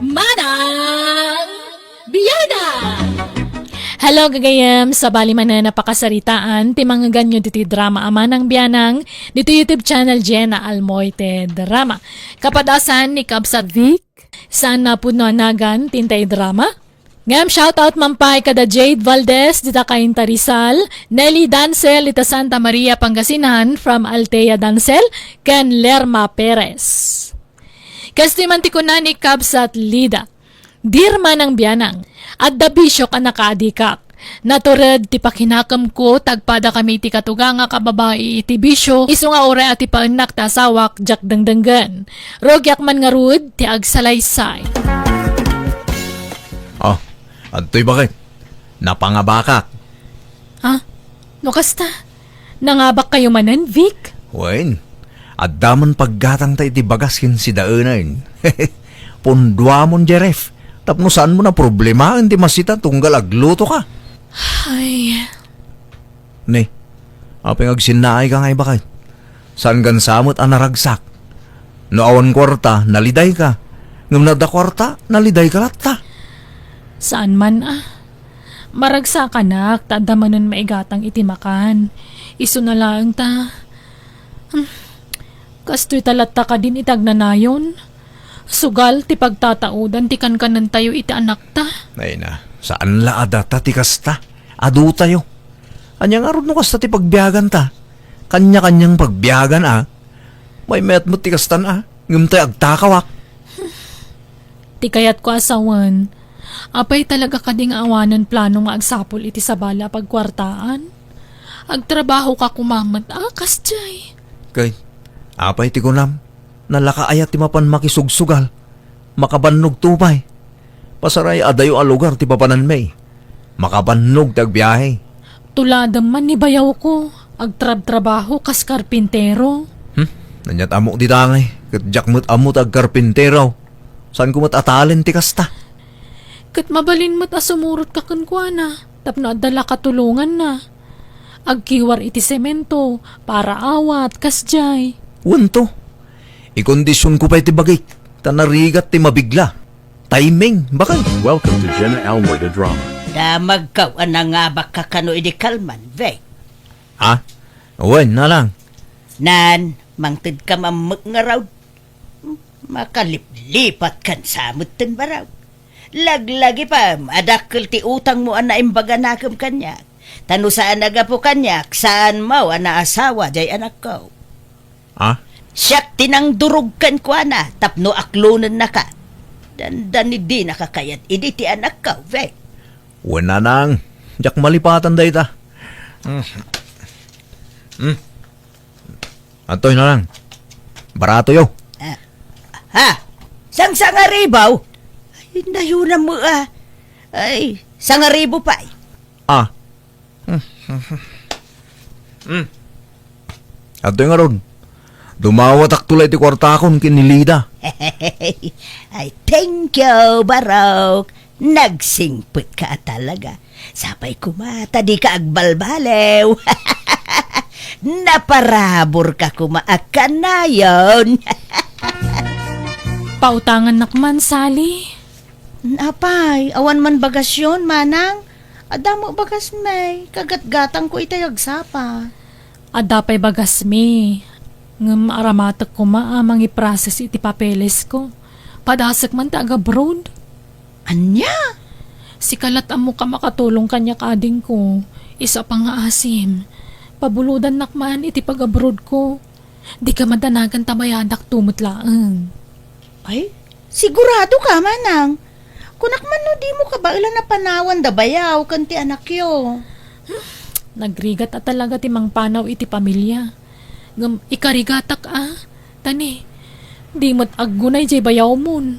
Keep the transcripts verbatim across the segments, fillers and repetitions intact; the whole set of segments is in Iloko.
Manang Bianang! Hello, gagayem! Sabali manen a pakasaritaan ti mangngeganyo ditoy drama a Manang Bianang ditoy YouTube channel Jenna Almoite Drama. Kapadasan ni Kabsat Vic, saan a pudno a nagan ti intay drama? Ngem shoutout man pay kada Jade Valdez dita Cainta Rizal, Nelly Dancel dita Santa Maria Pangasinan from Althea Dancel, ken Lerma Perez. Kastoy man ti kuna ni Kabsat Lida, "Dear Manang Bianang, adda bisiok a nakaadikak. Natured ti pakinakemko, tagpada kami ti katugangak a babai iti bisio, isu nga uray a ti paennak ti asawak, diak dengdenggen. Rugiak man ngarud ti agsalaysay." Oh, adtoy baket. Napangabakak. Ah, no kasta, nangabakkayo manen, Vic? Wen, adda man paggatangta iti bagas ken sidaenen. Punduamon, Jeref, tapno saanmo a problemaen ti masita tunggal aglutoka. Ay. Ne, apay nga agsinnaayka nga ibaket? Saan gayam sa met a naragsak? No awan kuarta, nalidayka. Ngem no adda kuarta, nalidayka latta. Saan man a. Maragsakanak ta adda manen maigatang iti makan. Isuna laeng ta. Hmm. Kastoy ta latta kadin iti agnanayon. Sugal ti pagtataudan ti kankanentayo iti anakta. Ay na, saan la a data ti kasta. Adutayo. Ania ngarud no kasta ti pagbiaganta? Kanya-kanyang pagbiagan a. Maymayat met ti kastan a. Ngem tay agtakawak. Ti kayatko a sawen, apay talaga kadi nga awanen plano nga agsapul iti sabali a pagkuartaan? Agtrabahoka koma met a, kasdiay. Kay, apay ti kunam? Nalaka aya ti mapan makisugsugal? Makabannog to pay. Pasaray adayo a lugar ti papananmi. Makabannog ti agbiahe. Tuladem man ni bayawko, agtrabtrabaho kas karpintero. Hmm? Aniat ammok dita ngay, ket diak met ammo ti agkarpintero. Saanko met a talent ti kasta. Ket mabalin met a sumurotka kenkuana, tapno adda la katulonganna. Agkiwar iti semento, para awat, kasdiay. Wen to. Ikondisionko pay ti bagik, ta narigat ti mabigla. Timing, baket. Welcome to Jenna Almoy the Drama. Damagkaw a nangabakka kano idi kalman, Vic. Ah? Wen, nanang. Nan, mangtedka man met ngarud. Makaliplipatkan sa met ten baro. Laglagipem a dakkel ti utangmo a naimbaganakem kaniak. Ta no saan a gapu kaniak, saanmo a naasawa diay anakko. Ah? Siak ti nangdurog kenkuana tapno aklonennaka. Dandani dinaka kayat idi ti anakko, Vic. Wen, nanang, diak malipatan dayta. Mm. Mm. Adtoy, nanang. Baratoyo. Ah. Ha? Sangsangaribu? Ay, nayunam mo, ah. Ay, sangaribu pay. Ah. Hmm. Adtoy ngarud. Dumawatakto la iti kuartakon ken ni Lida. Ay, thank you, barok. Nagsingpetka a talaga. Sapay koma ta dika agbalbaliw. Naparaburka koma a kanayon. Pautangannak man, Sally. Apay, awan man bagasyon, manang? Adda met bagasmi, kagatgatangko itay agsapa. Adda pay bagasmi, ngem aramatek koma a mangiprocess iti papelesko. Padasek man ti agabroad. Ania? Sika lat ammok a makatulong kaniak, adingko. Isu a pangngaasim. Pabulodannak man iti pag-abroadko. Dika madanagan ta bayadakto met laeng. Ay, sigurado ka, manang? Kunak man no dimo kabaelan a panawan da bayaw ken ti anakyo. Nagrigat a talaga ti mangpanaw iti pamilya. Ngem ikarigatak a, tani, di met aggunay jay bayawmon.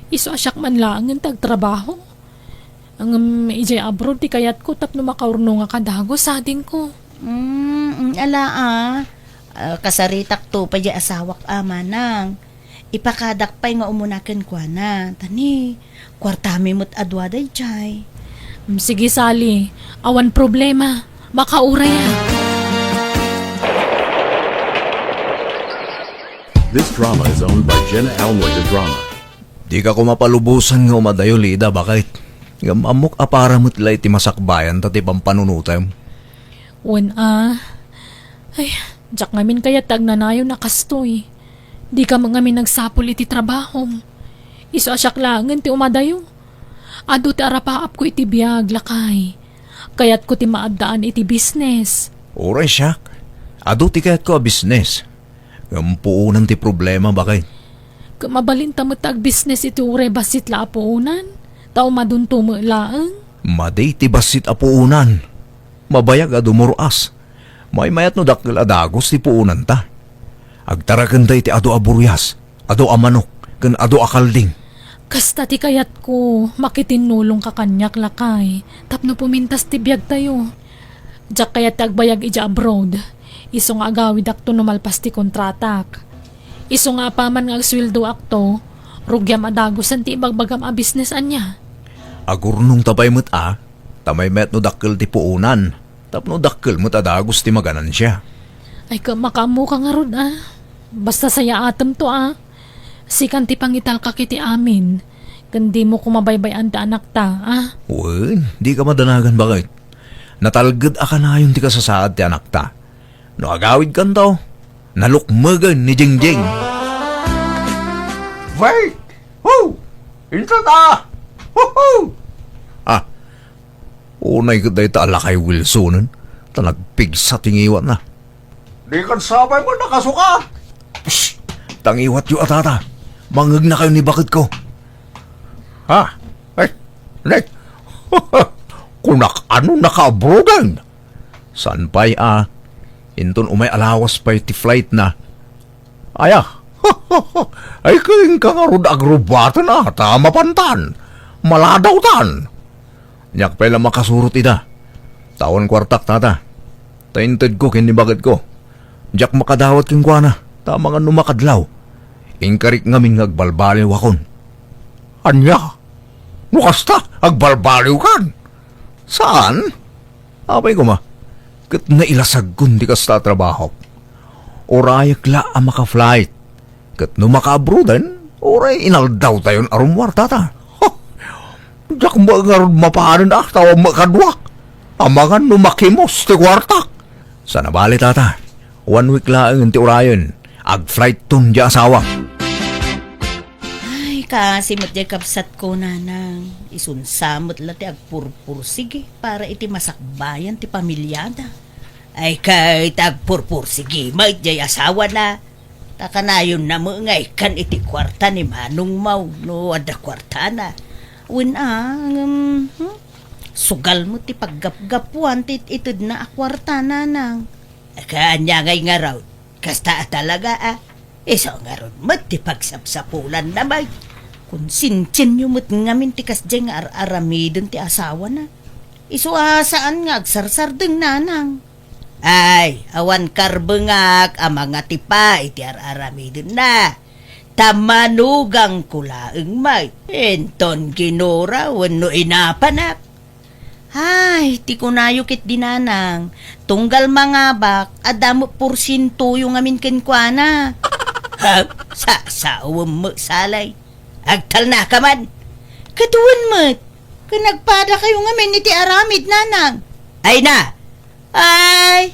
Isu a siak man laengen ti agtrabaho. Ngem idiay abroad ti kayatko tapno makaurnongak a dagus, adingko. Mm, mm, ala a. Ah, kasaritakto pay diay asawak a, manang. Ipakadak pay nga umuna kenkuana. Tani, kuartami met a dua daydiay. Mm, sige, Sally. Awan problema. Makaurayak. This drama is owned by Jenna Almoy de Drama. Dika koma palubosan nga umadayo, Lida, baket? Ngem ammok a para met la iti masakbayanta ti pampanunotem. Wen a. Ay, diak ngamin kayat ti agnanayon a kastoy. Dika met ngamin agsapul iti trabahom. Isu a siak laengen ti umadayo. Adu ti arapaapko iti biag, lakay. Kayatko ti maaddaan iti business. Uray siak, adu ti kayatko a business. Ngem puonan ti problema, baket. Ket mabalinta met ta agbusiness iti uray bassit la a puonan, ta umadunto met laeng. Madi ti bassit a puonan. Mabayag a dumur-as. Maymayat no dakkel a dagus ti puonanta. Agtarakenda iti adu a burias, adu a manok, ken adu a kalding. Kasta ti kayatko, makitinnulongka kaniak, lakay, tapno pumintas ti biagtayo. Diak kayat ti agbayag idiay abroad. Isu nga agawidakto no malpas ti kontratak. Isu nga apaman nga agsueldoakto, rugiam a dagusen ti ibagbagam a business ania. Agurnongta pay met a, ta maymayat no dakkel ti puonan, tapno dakkel met a dagus ti maganansia. Ay, ket makaammoka ngarud a. Basta sayaatemto a. Sikan ti pangitalka iti amin, ken dimo koma baybay-an ti anakta, a? Wen, dika madanagan, baket. Natalged a kanayon ti kasasaad ti anakta. No agawidkanto, nalukmegen ni Jingjing. Wait! Ho! Inton a! Ho-ho! Ah, unay ket dayta a lakay Wilsonen, ta nagpigsa ti ngiwatna. Dikan sapay met a kasuka. Psst! Tangiwatyo a, tata. Mangegnakayo ni baketko. Ha? Ay, ne. Kunak, ano, nakaabroaden? Saan pay a, inton umay a lawas pay ti flightna. Aya. Ay, ken ka ngarud agrubaten a, ta mapantan. Maladawtan. Diak pay la makasurot ida. Ta awan kuartak, tata. Ta intedko ken ni baketko. Diak makadawat kenkuana, ta amangan no makadlaw. Inkarik ngamin nga agbalbaliwakon. Ania? No kasta, agbalbaliwkan? Saan? Apay koma, ket nailasagkon ti kasta a trabaho. Urayek la a maka-flight. Ket no makaabroaden, uray inaldawtayon a rummuar, tata. Diak met ngarud mapanen a, ta awan met kaduak. Amangan no makimos ti kuartak. Sana bale, tata. One week laeng ti urayen. Ag-flightton diay asawa. Ay, kaasi met diay kabsatko, nanang. Isunsa met la ti agpurpursigi para iti masakbayan ti pamiliada. Ay, ket agpurpursigi met diay asawana. Ta kanayonna met nga ikkan iti kuarta ni manongmo no adda kuartana. Wen a, ngem, hmm? Sugal met ti paggapgapuan ti it-itedna a kuarta, nanang. Ket ania ngay ngarud? Kasta a talaga a. Isu ngarud met ti pagsapsapulanna, bay. Konsensianyo met ngamin ti kasdiay nga ar-aramiden ti asawana. Isu a saan nga agsarsardeng, nanang. Ay, awan karbengak a mangatipa iti ar-aramidenna. Ta manugangko laeng met. Inton ginura wenno inapanak. Ay, ti kunayo ketdi, nanang, tunggal mangabak, adda met porsientoyo ngamin kenkuana. Ha? Sa, sa, uwem met, salay. Agtalnaka man. Ket wen met, ken agpadakayo ngamin iti aramid, nanang. Ay na! Ay,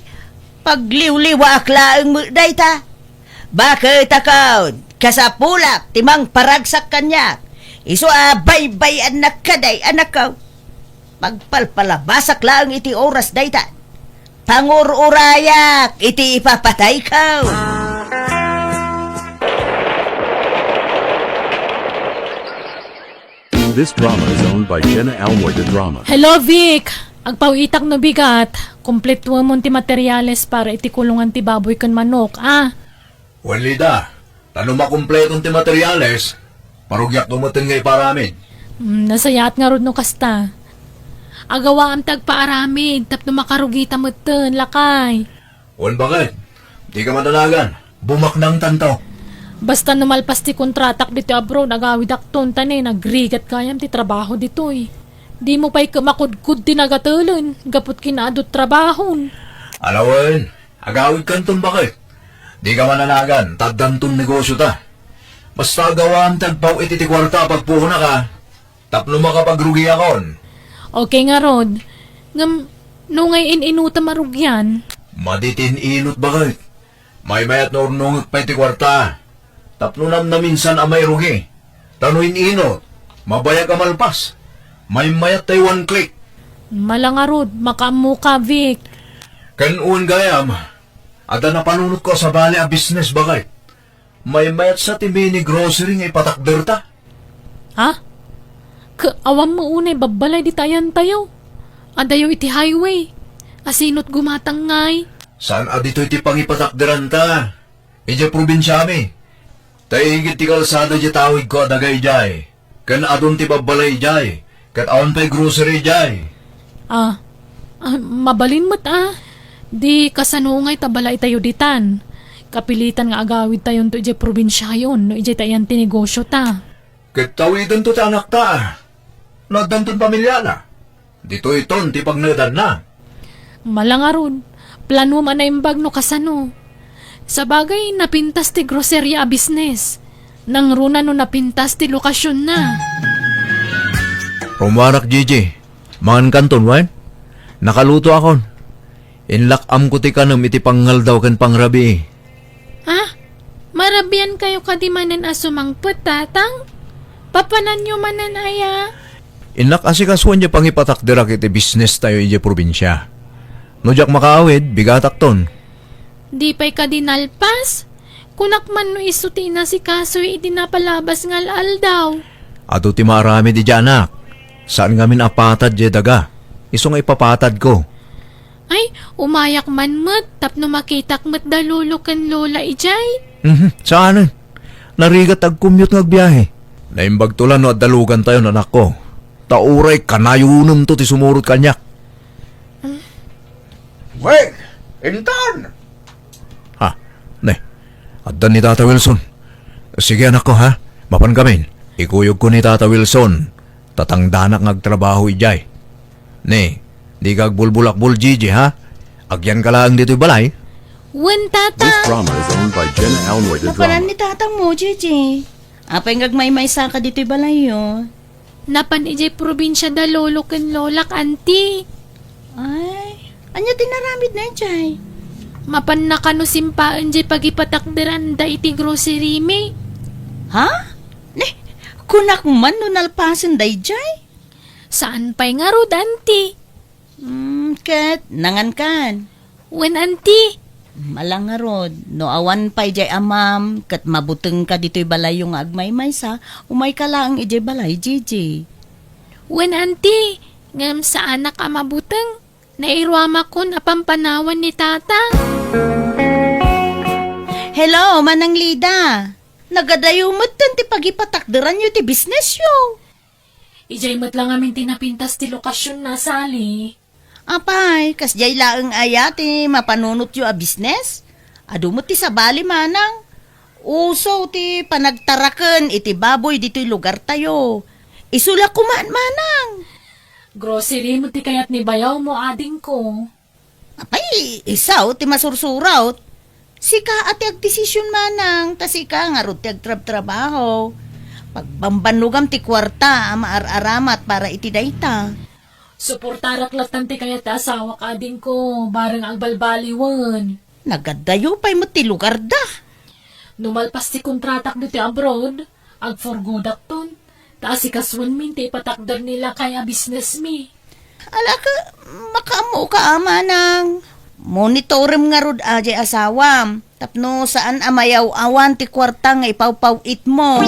pagliwliwaak laeng met dayta. Baket a kon, kasapulak ti mangparagsak kaniak. Isu a baybay-annak kadi, anakko. Pagpalpalabasak laeng iti oras dayta. Pangur-urayak iti ipapatayko. This drama is owned by Jenna Almoy de Drama. Hello, Vic! Agpawitak no bigat. Kompletuemon ti materiales para iti kulongan ti baboy ken manok, a? Wen, Lida, ta no makompleton ti materiales, parugiakto metten nga iparamid. Mm, nasayaat ngarud no kasta. Agawaam ti agpaaramid tapno makarugita metten, lakay. Wen, baket? Dika madanagan. Bumaknangtanto. Basta no malpas ti kontratak ditoy abroad, agawidakton ta ne, nagrigat gayam ti trabaho ditoy. Dimo pay ket makudkod ti nagatelen, gapu ti kinaadu ti trabahon. Ala wen, agawidkanton, baket? Dika madanagan, ta addanton negosiota. Basta agawam ti agpaw-it iti kuarta a pagpuonaka, tapno makapagrugiakon. Okay ngarud. Ngem, no ngay in-inutam a rugian? Madi ti in-inut, baket. Maymayat no urnongek pay ti kuarta. Tapno namnaminsan a mairugi. Ta no in-inut, mabayag a malpas. Maymayat tay one click. Mala ngarud, makaammoka, Vic. Ken wen gayam, adda napanunotko a sabali a business, baket. Maymayat sa ti mini grocery nga ipatakderta. Ha? Ka-, awan mo unay babbalay dita ayantayo. Adayo iti highway. Asinot gumatang ngay? Saan a ditoy ti pangipatakderanta? Idiay probinsiami. Ta igid ti kalsada diay tawidko a daga idiay. Ken adun ti babbalay idiay, ket awan pay grocery idiay. Ah, ah, mabalin met a. Di kasano ngay ta balaytayo ditan? Kapilitan nga agawidtayonto idiay probinsiayon no idiay ta ayan ti negosiota. Ket tawidento ti anakta. No addanton pamiliana. Ditoyton ti pagnaedanna. Mala ngarud, planom a naimbag no kasano. Sabagay, napintas ti groceria a business. Nangruna no napintas ti lokasionna. Rumuarak, Gigi. Mangankanton, wen? Nakalutoakon. Inlak-amko ti kanem iti pangngaldaw ken pangrabii. Ha? Marabiankayo kadi manen a sumangpet, Tatang? Papananyo manen aya? Innak asikasuan diay pangipatakderak iti business tayo idiay probinsia. No diak makaawid, bigatakton. Di pay kadi nalpas? Kunak man no isu ti inasikasoy idi napalabas nga al-aldaw. Adu ti maaramid idiay anak. Saan ngamin a patad diay daga. Isu nga ipapatadko. Ay, umayak man met tapno makitak met da lolo ken lola idiay. Mhm, saanen. Narigat ti agcommute nga agbiahe. Naimbagto la no adda lugantayon, anakko. Ta uray kanayonemto ti sumurot kaniak. Wen, intan! Ha? Ne, addan ni Tata Wilson. Sige, anakko, ha? Mapan kamin. Ikuyogko ni Tata Wilson. Tatangdanak nga agtrabaho idiay. Ne, dika agbulbulakbol, Gigi, ha? Agyanka laeng ditoy balay. Wen, Tata. This drama is owned by Jenna Almoy de Napanan Drama. Ni tatang mo, Gigi. Apay nga agmaymaysaka ditoy balayyo? Napan idiay probinsia da lolo ken lolak, anti. Ay, ania ti naramidna idiay? Mapanna kano simpaen diay pagipatakderanda iti grocery mi. Ha? Ne, kunak man no nalpasenda idiay? Saan pay ngarud, anti? Mm, ket nangankan? Wen, anti. Mala ngarud, no awan pay diay amam ket mabutengka ditoy balayyo nga agmaymaysa, umayka laeng idiay balay, Gigi. Wen, anti, ngem saanak a mabuteng. Nairuamakon a pampanawan ni Tata. Hello, Manang Lida. Nagadayo metten ti pagipatakderanyo ti businessyo. Idiay met la ngamin ti napintas ti lokasionna, Sally. Apay, kasdiay laeng aya ti mapanunotyo a business? Adu met ti sabali, manang. Uso ti panagtaraken iti baboy ditoy lugartayo. Isu la koma, manang. Grocery met ti kayat ni bayawmo, adingko. Apay, isu ti masursurot. Sika a ti agdesisyon, manang, ta sika ngarud ti agtrabtrabaho. Pagbambannogam ti kuarta a maar-aramat para iti dayta. Suportarak lattan ti kayat ti asawak, adingko, bareng agbalbaliwen. Nagadayo pay met ti lugarda. No malpas ti kontratak ditoy abroad, agforgodakton, ta asikasuenmin ti ipatakder ni lakay a businessmi. Alaka, makaammoka a, manang. Monitorem ngarud a diay asawam, tapno saan a mayaw-awan ti kuarta nga ipawpaw-itmo.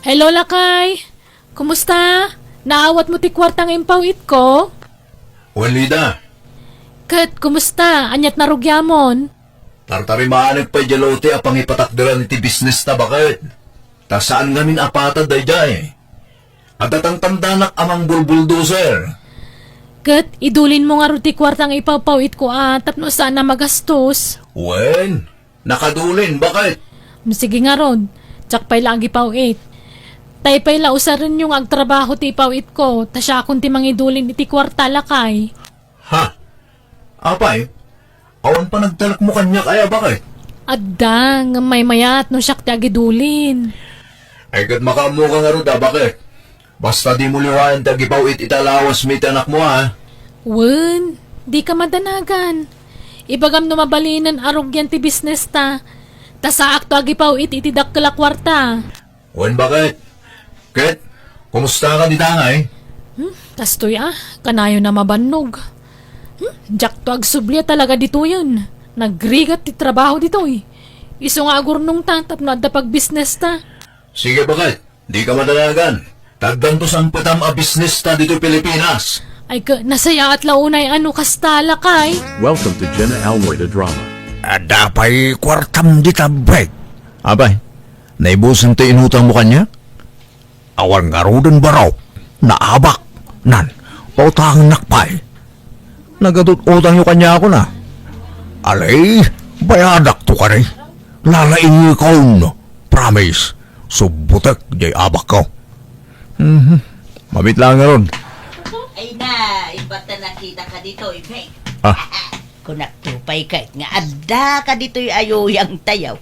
Hello, lakay. Kumusta? Naawatmo ti kuarta nga impaw-itko? Wen, Lida. Ket kumusta? Aniat narugiamon? Tartarimanek pay diay lote a pangipatakderan iti business ta, baket. Ta saan ngamin a patad daydiay. Adda tangtangdanak a mangbulbuldoser. Ket idulinmo ngarud ti kuarta nga ipawpaw-itko a tapno saan a magastos. Wen, nakadulin, baket. Sige ngarud, diak pay la agipaw-it. Tay pay la usarenyo nga agtrabaho ti ipaw-itko, ta siakon ti mangidulin iti kuarta, lakay. Ha? Apay, awan panagtalekmo kaniak aya, baket? Adda, ngem maymayat no siak ti agidulin. Ay, ket makaammoka ngarud a, baket? Basta dimo liwaen ti agipaw-it iti allowance mi iti anakmo, a? Wen, dika madanagan. Ibagam no mabalinen a rugian ti bisnesta. Ta saakto agipaw-it iti dakkel a kuarta. Wen, baket? Ket, kumusta ka dita ngay? Hmm, kastoy a, kanayon a mabannog. Hmm, diakto agsubli a talaga ditoyen. Nagrigat ti trabaho ditoy. Isu nga agurnongta tapno adda pagbisnesta. Sige, baket. Dika madanagan. Tagdanto sangpetam a bisnesta ditoy Pilipinas. Ay, ka, nasayaat la unay a no kasta, lakay. Welcome to Jenna Almoy the Drama. Adda pay kuartam dita, Bek? Apay, naibusen ti inutangmo kaniak? Awan ngaruden, Barok. Naabak. Nan, pautangennak pay. Nagadut-utangyo kaniak a. Alay, bayadakto kadi. Lalaingekon. Promise. Subbotek jay abakko. Mhm. Mabit lang ngarud. Ay na, imbag ta nakitaka ditoy, Bek. Ah. Kunakto pay ket nga addaka ditoy a yuyangtayo.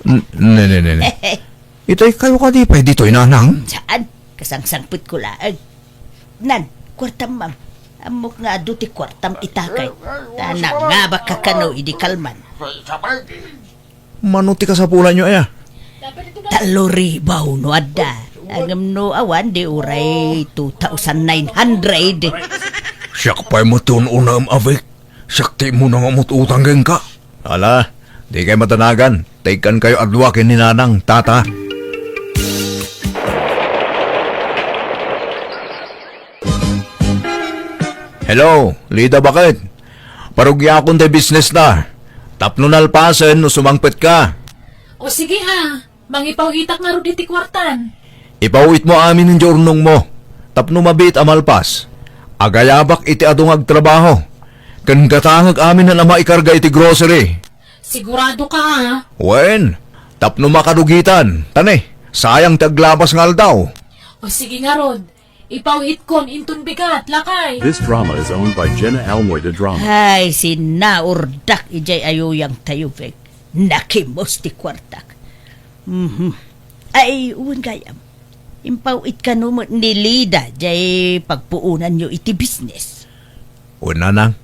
N-, ne, ne, ne, ne. Itay kayo kadi pay ditoy, nanang? Saan? Kasangsangpetko laeng. Nan, kuartam, ma'am. Ammok nga adu ti kuartam ita kay. Ta nangabakka kano idi kalman. Mano ti kasapulanyo, aya? Tallo ribu no adda. Ngem no awan, di uray two thousand nine hundred. Siak pay met ti un-unam, Abik. Siak ti immuna nga umut-utang kenka. Ala, dikay madanagan. Ta ikkankayo a dua ken ni Nanang, Tata. Hello, Lida, baket? Parugiakon ti bisnesta. Tapno nalpasen no sumangpetka. O sige a, mangipaw-itak ngarud iti kuartan. Ipaw-itmo amin diay urnongmo. Tapno mabiit a malpas, agayabak iti adu nga agtrabaho. Ken gatangek amin a maikarga iti grocery. Sigurado ka, a? Wen, tapno makarugitan. Ta ne, sayang ti aglabas nga aldaw. O sige ngarud, ipaw-itkon inton bigat, lakay. This drama is owned by Jenna Almoy the Drama. Ay, sinaurdak idiay a yuyangtayo, Bek. Nakimos ti kuartak. Mhm. Ay, wen gayam. Impaw-it kano met ni Lida diay pagpuonanyo iti bisnes. Wen, Nanang.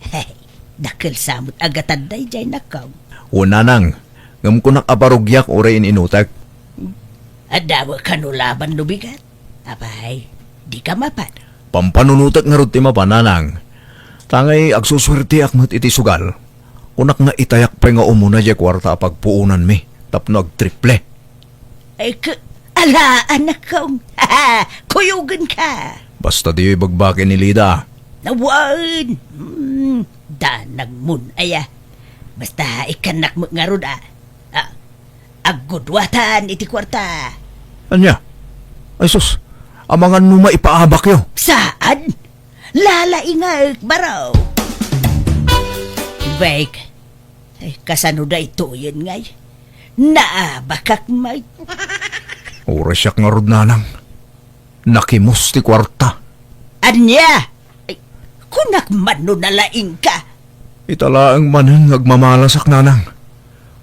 Hey, dakkel sa met a gatad daydiay, nakkaw. Wen, Nanang, ngem kunak a parugiak uray in-inutek. Adda met kano laban no bigat? Apay, dika mapan. Pampanunotek ngarud ti mapan, Nanang. Ta ngay agsusuerteak met iti sugal. Kunak nga itayak pay nga umuna diay kuarta a pagpuonanmi tapno agtriple. Ay, k-, ala, anak kong. Kuyogenka. Basta diyo ibagbaki ni Lida. Awan. Hmm, danagmon, aya. Basta ikkannak met ngarud, a. A, agguduatan iti kuarta. Ania? Ay, sus. Amangan no maipaabakyo. Saan? Lalaingek, baro. Bek, ay, kasano daytoyen ngay? Naabakak met. Uray siak ngarud, Nanang. Nakimos ti kuarta. Ania? Ay, kunak man no nalaingka. Ita laeng manen nga agmamalasak, Nanang.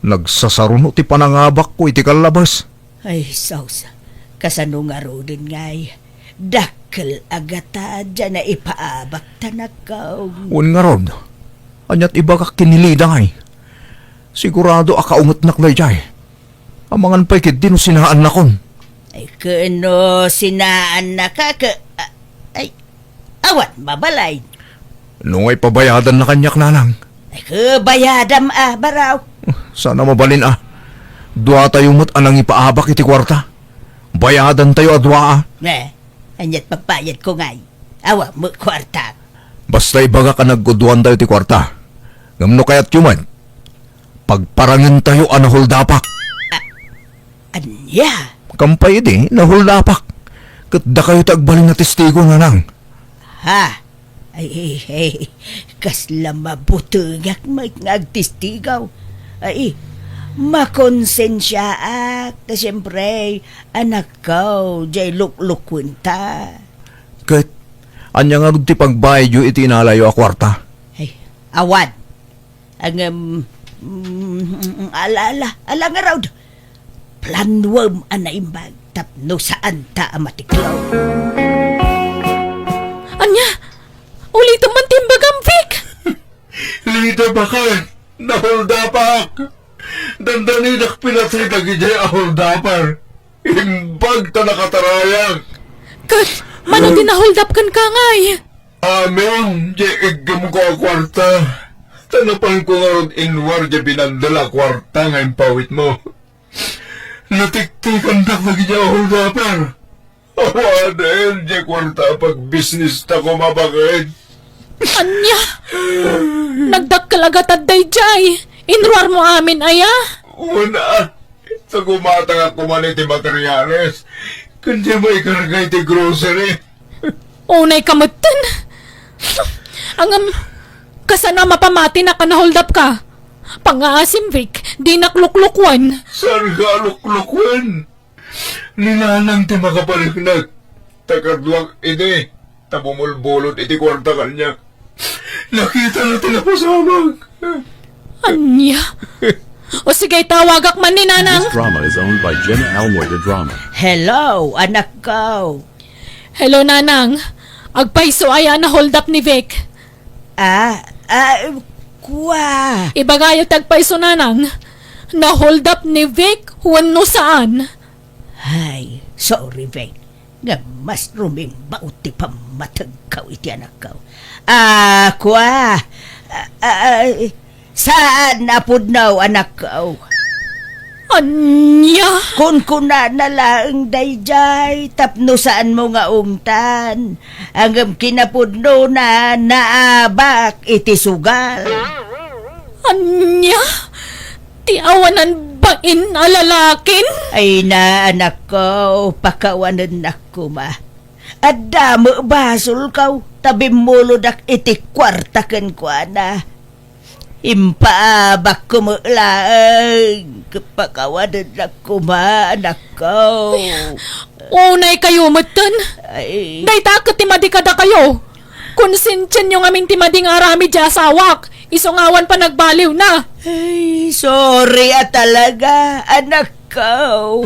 Nagsasaruno ti panangabakko iti kallabas. Ay, sus, kasano ngaruden ngay? Dakkel a gatad diay naipaabak, tanakkaw. Wen ngarud, aniat ibagak ken ni Lida ngay? Sigurado a kaungetnak daydiay. Amangan pay ketdi no sinaannakon. Ay, ken no sinaannaka, ke-, a-, ay, awan mabalin. No ngay pabayadanna kaniak, Nanang? Ay, ke, bayadam a, baro. Saan a mabalin a. Duatayo met a nangipaabak iti kuarta. Bayadantayo a dua a. Ne, aniat pagbayadko ngay? Awan met kuarta. Basta ibagak a nagguduantayo ti kuarta. Ngem no kayatyo met, pagparangentayo a nahuldapak. A-, ania? Kampay idi, nahuldapak. Ket dakayo ti agbalin a testigo, Nanang. Ha? Ay, ay, ay, kasla mabutengak met nga agtestigo. Ay, makonsensiaak, ta siempre, anakko, diay luklukuenta. Ket, ania ngarud ti pagbayadyo iti inalayo a kuarta? Ay, awan. Ngem, Mm, ala, ala, ala ngarud. Planuem a naimbag tapno saanta a matiklaw. Ania? Ulitem man ti imbagam, Vic! Lida, baket, naholdapak. Dandanidak pinatay dagidiay a holdaper. Imbag ta nakatarayag. Ket, mano ti naholdap kenka ngay? Amin, diay iggemko a kuarta. Ta napanko ngarud inruar diay binandel a kuarta nga impawitmo. Natiktikandak dagidiay a holdaper. Awanen diay kuarta a pagbisnista koma, baket. Ania? Nagdakkel a gatad daydiay. Inruarmo amin aya? Wen a, ta gumatangak koma iti materials ken diay maikarga iti grocery. Unayka metten. Ngem, kasano a mapamatinak a naholdapka? Pangngaasim, Vic, dinak luklukuen. Saanka a luklukuen? Ni nanang ti makapariknak. Ta kaduak idi, ta bumulbulod iti kuarta kaniak. Nakitana ti napasamak. Ania? O sige, tawagak man ni nanang. This drama is owned by Jenna Almoy, the drama. Hello, anakko. Hello, nanang. Agpayso aya a naholdap ni Vic? Ah, ah, kua. Ibagayo ti agpayso, nanang. Naholdap ni Vic wenno saan? Ay, sorry, Vic. Ngem mas rumimbaw ti pammatengko iti anakko. Ah, kua. Ah, ah, saan a pudno, anakko. Ania? Kunkunana laeng daydiay tapno saanmo nga ungtan. Ngem kinapudnona, naabak iti sugal. Ania? Ti awanan bain a lalakin? Ay na, anakko, pakawanennak koma. Adda met basolko, ta bimmulodak iti kuarta kenkuana. Impaabakko met laeng, pakawanennak koma, anakko. Unaykayo metten. Ay. Dayta ket ti madi kadakayo. Konsensianyo ngamin ti madi nga aramid ti asawak, isu nga awan panagbaliwna. Ay, sorry a talaga, anakko.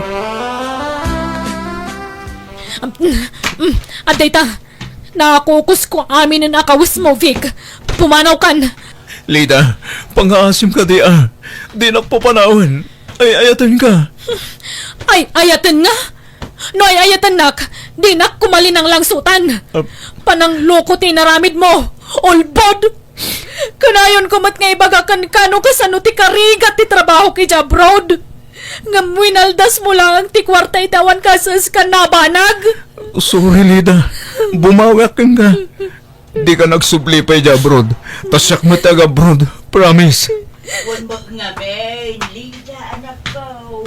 Mm, mm, adda ita. Nakukusko aminen a kawesmo, Vic. Pumanawkan. Lida, pangngaasim kadi a. Dinak papanawen. Ay-ayatenka. Ay-ayaten nga? No ay-ayatennak, dinak koma linanglangsotan. Ah. Panangloko ti inaramidmo. Ulbod! Kanayonko met nga ibaga kenka no kasano ti karigat ti trabahok idiay abroad. Ngem winaldasmo laeng ti kuarta iti awan kaeskan a nabanag. Sorry, Lida. Bumawiak kenka. Dika agsubli pay idiay abroad. Ta siak met ti ag-abroad. Promise. Wen met ngamin, Lida, anakko.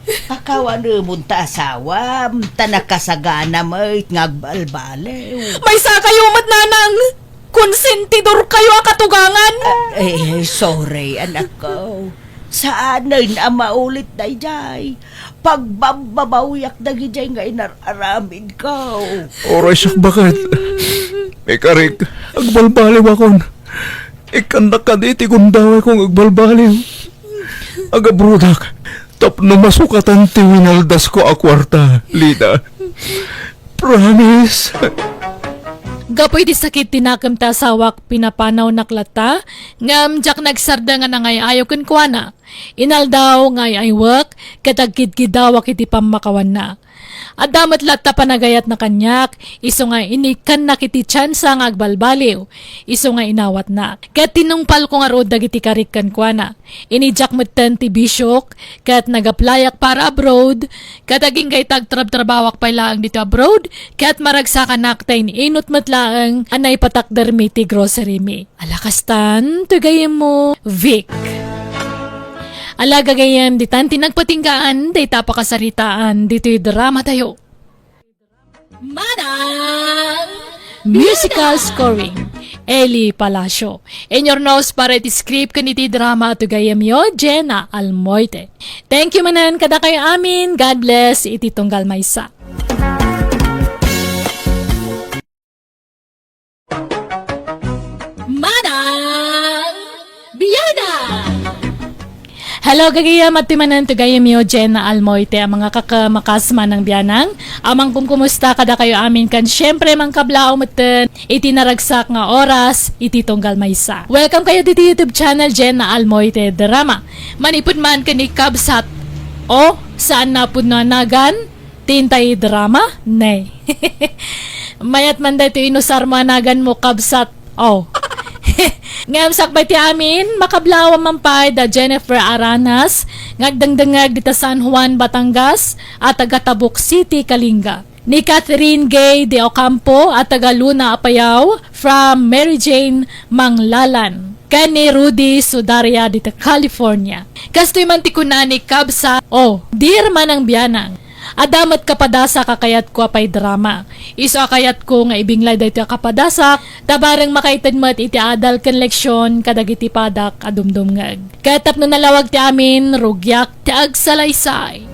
Pakawanemon ta asawam, ta nakasagana met nga agbalbaliw. Maysakayo met, nanang! Konsentidorkayo a katugangan! Ah, eh, sorry, anakko. Saanen a maulit daydiay. Pagbabbabawiak dagidiay nga inar-aramidko. Uray siak, baket. Ikarik, agbalbaliwakon. Ikkannak kadi ti gundawayko nga agbalbaliw. Ag-abroadak tapno masukatan ti winaldasko a kuarta, Lida. Promise. Gapu iti sakit ti nakem ti asawak, pinapanawnak latta, ngem diak nagsardeng a nangay-ayo kenkuana. Inaldaw nga ay-aywek ket agkidkidawak iti pammakawanna. Adda met latta panagayatna kaniak, isu nga inikkannak iti tiansa nga agbalbaliw, isu nga inawatnak. Ket tinungpalko ngarud dagiti karik kenkuana. Inidiak metten ti bisiok, ket nag-applyak para abroad, ket agingga ita agtrabtrabawak pay laeng ditoy abroad, ket maragsakanak ta in-inut met laeng a naipatakdermi ti grocerymi. Ala kastan, toy gayyemmo, Vic. Ala gagayyem, ditan ti nagpatinggaan dayta a pakasaritaan ditoy dramatayo. Manang Musical scoring, Eli Palacio. Inyurnos para iti script ken iti drama, toy gayyemyo, Jenna Almoite. Thank you manen kadakayo amin. God bless iti tunggal maysa. Manang Biana! Hello, gagayam, adtoy manen ti gayamyo, Jenna Almoite, a mangakakamakas manang bianang. Amang kumkumusta kadakayo amin, ken siempre, mangkablaaw metten iti naragsak nga oras iti tunggal maysa. Welcome kayo diti YouTube channel, Jenna Almoite Drama. Manipud man ken ni Kabsat, o, saan na pudno a nagan, Tintay drama? Nay. Mayat man daytoy inusar mo a nagan mo, kabsat. Oh. Ngem sakbay ti amin, makablaaw man pay da Jennifer Aranas, nga agdengdengngeg dita San Juan, Batangas, a taga Tabuk City, Kalinga. Ni Catherine Gay de Ocampo, a taga Luna, Apayao, from Mary Jane Manglalan. Ken ni Rudy Sudaria dita California. Kastoy man ti kuna ni Kabsat, oh, dear manang bianang. Adda met kapadasak a kayatko a paidrama. Isu a kayatko nga ibinglay daytoy a kapadasak, ta bareng makaited met iti adal ken leksion kadagiti padak a dumdumngeg. Ket tapno nalawag ti amin, rugiak ti agsalaysay.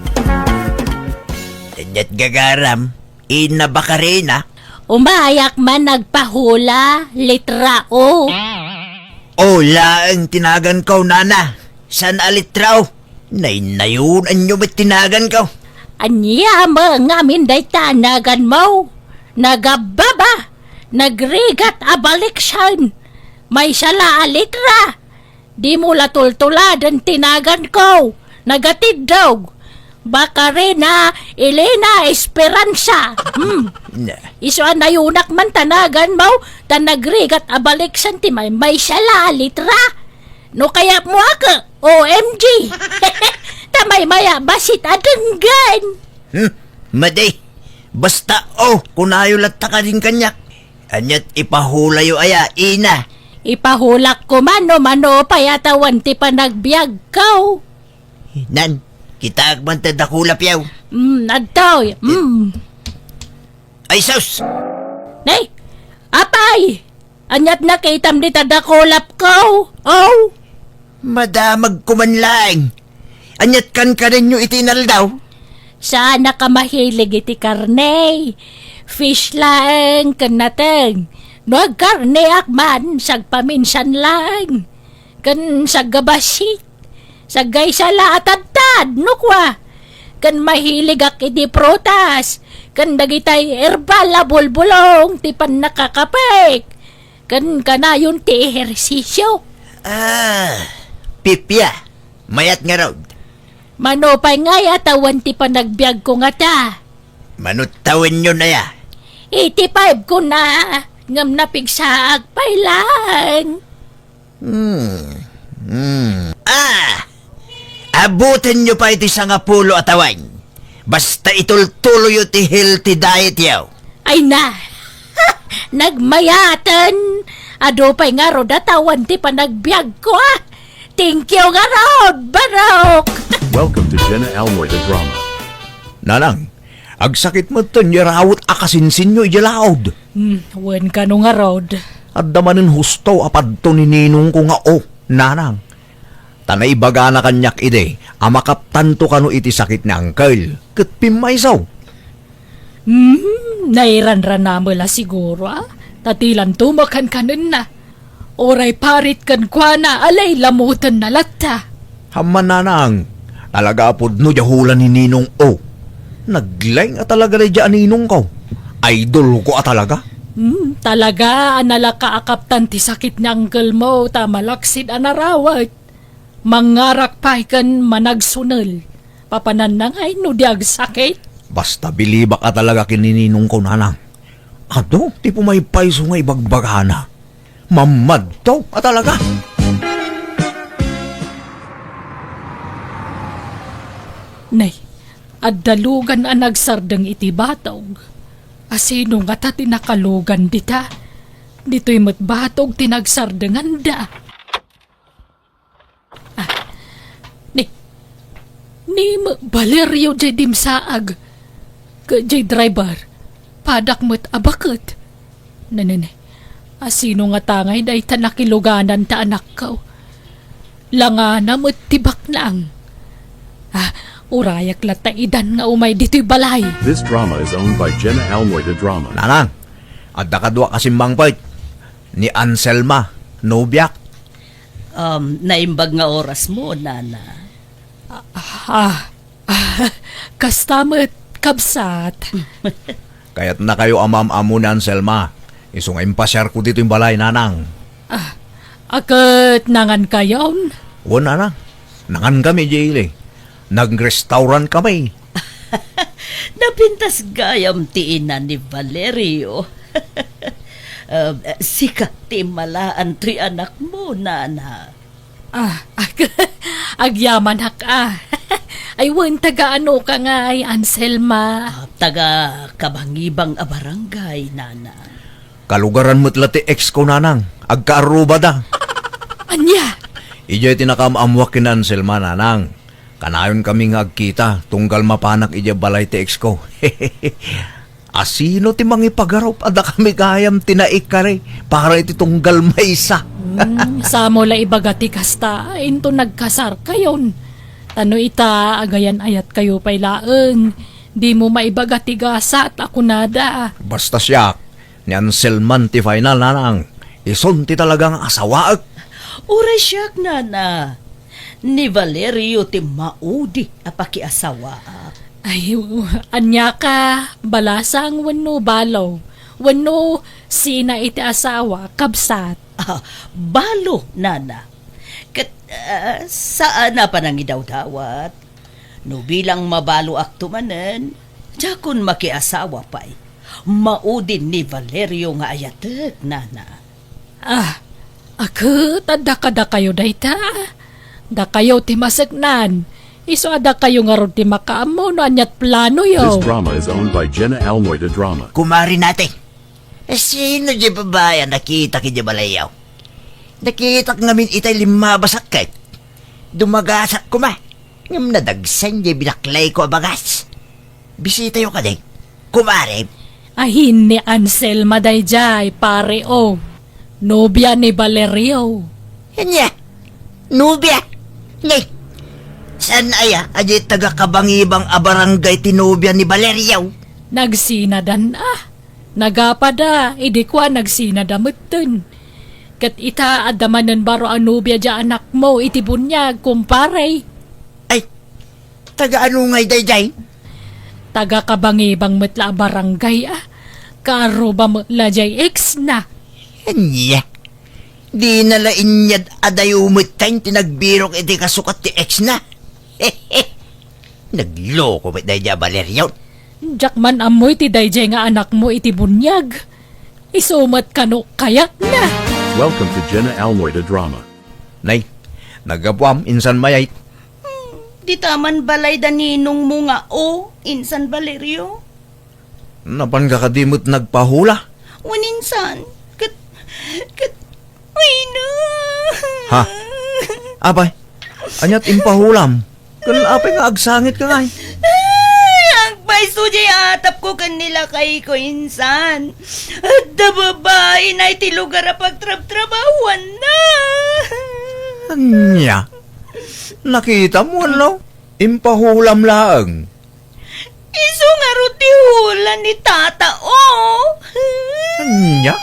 Ket gagaram, Ina Bacarena. Umayak man nagpahula, letra O. O laeng ti naganko, nana. Saan a letra O? Naynayonanyo met ti naganko. Ania met ngamin dayta a naganmo? Nagabbaba, nagrigat a baliksan. Maysa la a letra. Dimo la tultuladen ti naganko. Nagatiddog. Bacarena Elena Esperanza. Hmm. Na. Isu a nayonak man ta naganmo, ta nagrigat a baliksan ti may, maysa la a letra. No kayatmo a ke, O M G. Ta maymay a bassit a denggen. Hmm, madi. Basta, oh, kunayo latta kadin kaniak. Aniat ipahulayo aya, ina? Ipahulak koma no mano pay a ta awan ti panagbiagko. Nan, kitaek man ta dakulapiaw. Mm, adtoy. Mm. Ay, sus! Nay! Apay! Aniat nakitam dita dakulapko? Oh! Madamagko man laeng. Aniat kankanenyo iti inaldaw? Saanak a mahilig iti karne. Fish laeng ken nateng. No agkarneak man, sagpaminsan laeng. Ken saggabassit. Saggaysa la a tadtad, no kua. Ken mahiligak iti prutas, ken dagitay herbal a bulbulong ti pannakakapek, ken kanayon ti ehersisio. Ah, pipia. Mayat ngarud. Mano pay ngay a ta awan ti panagbiagko ngata? Mano tawenyo aya? Eighty-five ko na, ngem napigsaak pay laeng. Hmm. Hmm. Ah! Abutenyo pay ti sangapulo a tawen. Basta itultuloyo ti healthy diet yo. Ay na! Nagmayaten! Adu pay ngarud a ta awan ti panagbiagko, ah! Thank you ngarud, Barok! Welcome to Jenna Almoy the Drama. Nanang, agsakit metten ti rawet a kasinsinyo idiay laud. Hmm, wen kano ngarud. Adda manen husto a padto ni ninongko nga, oh, nanang. Ta naibagana kaniak idi a makaptanto kano iti sakit ni Uncle, ket pimmayso. Hmm, nairanranamela siguro, ah. Ta ti lanto makankanenna. Uray parit kenkuana a lailamotenna latta. Ammo, nanang, talaga a pudno diay hula ni Ninong O. Naglaing a talaga daydiay a ninongko. Idolko a talaga. Hmm, talaga a nalaka a kaptan ti sakit ni uncle mo ta malaksid a narawet. Mangngarak pay ken managsunel. Papananna ngay no di agsakit? Basta bilibak a talaga ken ni ninongko, nanang. Adu ti pumaypayso nga ibagbagana. Mammadto a talaga. Nay, adda lugan a nagsardeng iti batog. Asino ngata ti nakalugan dita? Ditoy met batog ti nagsardenganda. Ah, ni, ni ma-, Valerio jay dimsaag. Ket jay driver, padak met a baket. Nenene, asino ngata ngay dayta nakiluganan ta anakko? Langana met ti baknang. Ah, urayak latta idan nga umay ditoy balay. This drama is owned by Jenna Almoy de Drama. Nanang, adda kadua a simmangpet. Ni Anselma, nobiak. Um, naimbag nga oras mo, nana. Ah, ah, kasta met, kabsat. Kayatnakayo a maam-ammo ni Anselma. Isu nga impasiarko ditoy balay, nanang. Ah, a ket nangankayon? Wen, nanang. Nangankami, Jilly. Nag-restaurant kami. Napintas gayam ti ina ni Valerio. Um, sika ti immalaan toy anakmo, nana. Ah, ag-, agyamanak, ah. Ay, wen, taga ano ka ngay, Anselma? Ah, taga Kabangibang a barangay, nana. Kalugaran met la ti ex ko, nanang. Agkaarrubada. Ania? Idiay ti nakaam-ammoak ken Anselma, nanang. Kanayon kami nga agkita, tunggal mapanak idiay balay ti ex ko. Asino ti mangipagarup a dakami gayam ti naikari para iti tunggal maysa? Hmm, samo la ibaga ti kasta, inton nagkasarkayon. Ta no ita, agayan-ayatkayo pay laeng, dimo maibaga ti gasat a kunada. Basta siak, ni Anselman ti final, nanang. Isun ti talaga nga asawaek. Uray siak, nana. Ni Valerio ti maudi a pakiasawaak. Ay, ania ka, balasang wenno balo? Wenno sina iti asawa, kabsat? Ah, balo, nana. Ket, ah, saan a panangidawdawat. No bilang mabaloakto manen, diakon makiasawa pay. Maudi ni Valerio nga ayatek, nana. Ah, a ket adda kadakayo dayta? Dakayo ti maseknan. Isu a dakayo ngarud ti makaammo no ania't planoyo. This drama is owned by Jenna Almoy de Drama. Kumari natin. Eh, sino di babae a nakitak iti balayaw? Nakitak ngamin itay limmabas a ket. Dumagasak koma. Ngem nadagsen di binaklay ko a bagas. Bisitayo kadi, kumare. Ahin ni Anselma daydiay, pare, o. Nobia ni Valerio. Ania? Nobia? Ni? Saan aya a di taga Kabangibang a barangay ti nobia ni Valerio? Nagsinadan, ah. Nagapada, idi kua nagsinada metten. Ket ita, adda manen baro a nobia di anakmo iti buniag, kumpare. Ay, taga ano ngay daydiay? Taga Kabangibang met la a barangay, ah. Kaarruba met la diay ex na. Ania? Dina la inyad a dayo metten ti nagbirok iti kasukat ti ex na. Nagloko met daydiay a Valerio. Diak man ammo iti daydiay nga anakmo iti buniag. Isu met kano kayatna. Welcome to Jenna Almoy de Drama. Nay, naggapuam, insan mayat. Hmm, dita man balay da ninongmo nga o, insan Valerio. Napanka kadi met nagpahula? Wen insan, ket, ket, uy, no. Ha? Apay, ania't impahulam? Ken apay nga agsangitka ngay? Ay, agpayso diay atapko ken ni lakayko, insan. Adda babaina iti lugar a pagtrabtrabahuanna. Ania? Nakitam, wenno? Impahulam laeng. Isu ngarud ti hula ni Tata, o. Ania?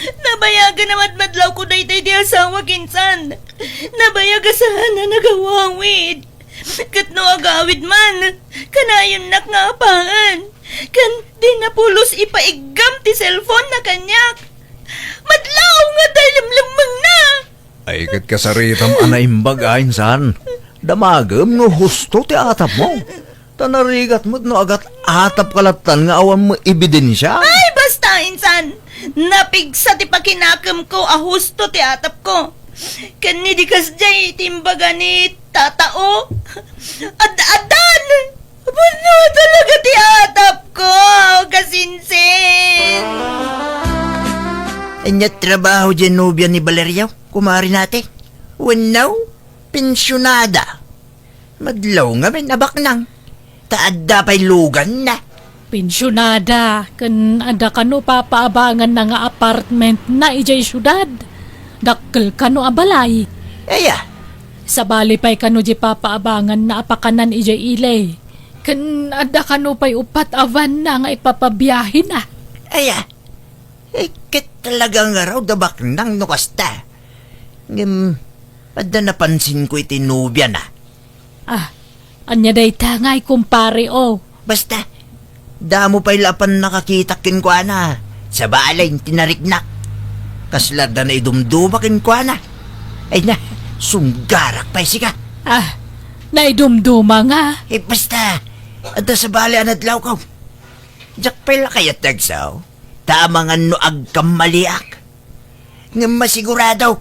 Nabayagan a madmadlawko daytoy ti asawak, insan. Nabayag a saan a nagawawid. Ket no agawid man, kanayonnak nga apaen. Ken dina pulos ipaiggam ti cellphone na kaniak. Madlaw nga adda lemlemmengna. Ay, ket kasaritam a naimbag a, insan. Damagem no husto ti atapmo. Ta narigat met no agat-atapka lattan nga awan met ebidensia. Ay, basta, insan! Napigsa ti pakinakemko a husto ti atapko. Ken ni di kasdiay ti imbaga ni Tata, o. Ad-, addan! Pudno talaga ti atapko, kasinsin! Ania trabaho diay nobia ni Valerio, kumari nati? Wenno, pensionada? Madlaw ngamin a baknang. Ta adda pay luganna. Pensionada, ken adda kano papaabanganna nga apartment na idiay siudad. Dakkel kano a balay. Aya. Sabali pay kano di papaabanganna a pakanan idiay ili. Ken adda kano pay uppat a van na nga ipapabiahena. Aya. Eh, ket talaga ngarud a baknang no kasta. Ngem, adda napansinko iti nobiana. Ah, Ania dayta ngay, kumpare, o? Basta, damo pay la a pannakakitak kenkuana. Sabali ti nariknak. Kasla adda naidumduma kenkuana. Ay na, sunggarak pay sika. Ah, naidumduma nga. Eh, basta, adda sabali a nadlawko. Diak pay la kayat ti agsaw, ta amangan no agkammaliak. Ngem masigurado,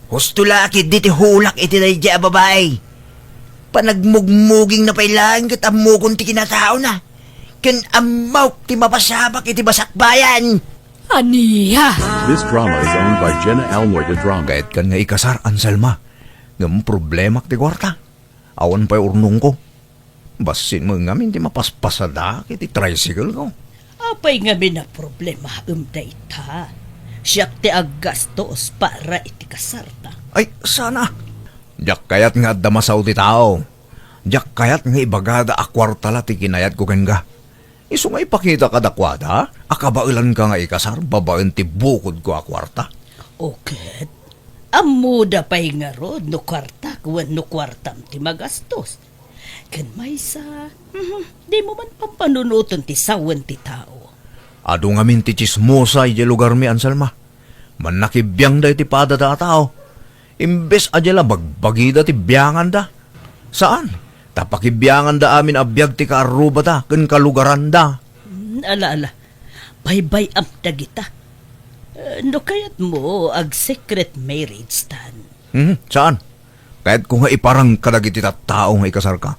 husto la a ketdi ti hulak iti daydiay a babai. Panagmugmugingna pay laeng ket ammokon ti kinataona. Ken ammok ti mapasabak iti basakbayan. Ania? This drama is owned by Jenna Almoy de Drama. Kayatkan nga ikasar, Anselma. Ngem problemak ti kuarta. Awan pay urnongko. Bassit met ngamin ti mapaspasadaak iti tricycle ko. Apay ngamin a problemaem dayta? Siak ti aggastos para iti kasarta. Ay, sana. Diak kayat nga adda masao ti tao. Diak kayat nga ibagada a kuarta la ti kinayatko kenka. Isu nga ipakita kadakuada a kabaelanka nga ikasar babaen ti bukodko a kuarta. O ket, ammoda pay ngarud no kuartak wenno kuartam ti magastos. Ken maysa, mhm, dimo man pampanunoten ti sawen ti tao. Adu ngamin ti tsismosa idiay lugarmi, Anselma. Mannakibiangda iti padada a tao. Imbes a dia la bagbagida ti bianganda. Saan? Ta pakibianganda amin a biag ti kaarrubada ken kalugaranda. Hmm, ala, ala. Baybay-am dagita. Eh, no kayatmo, ag-secret marriage tan. Hmm, saan? Kayatko nga iparang kadagiti tattao nga ikasarka.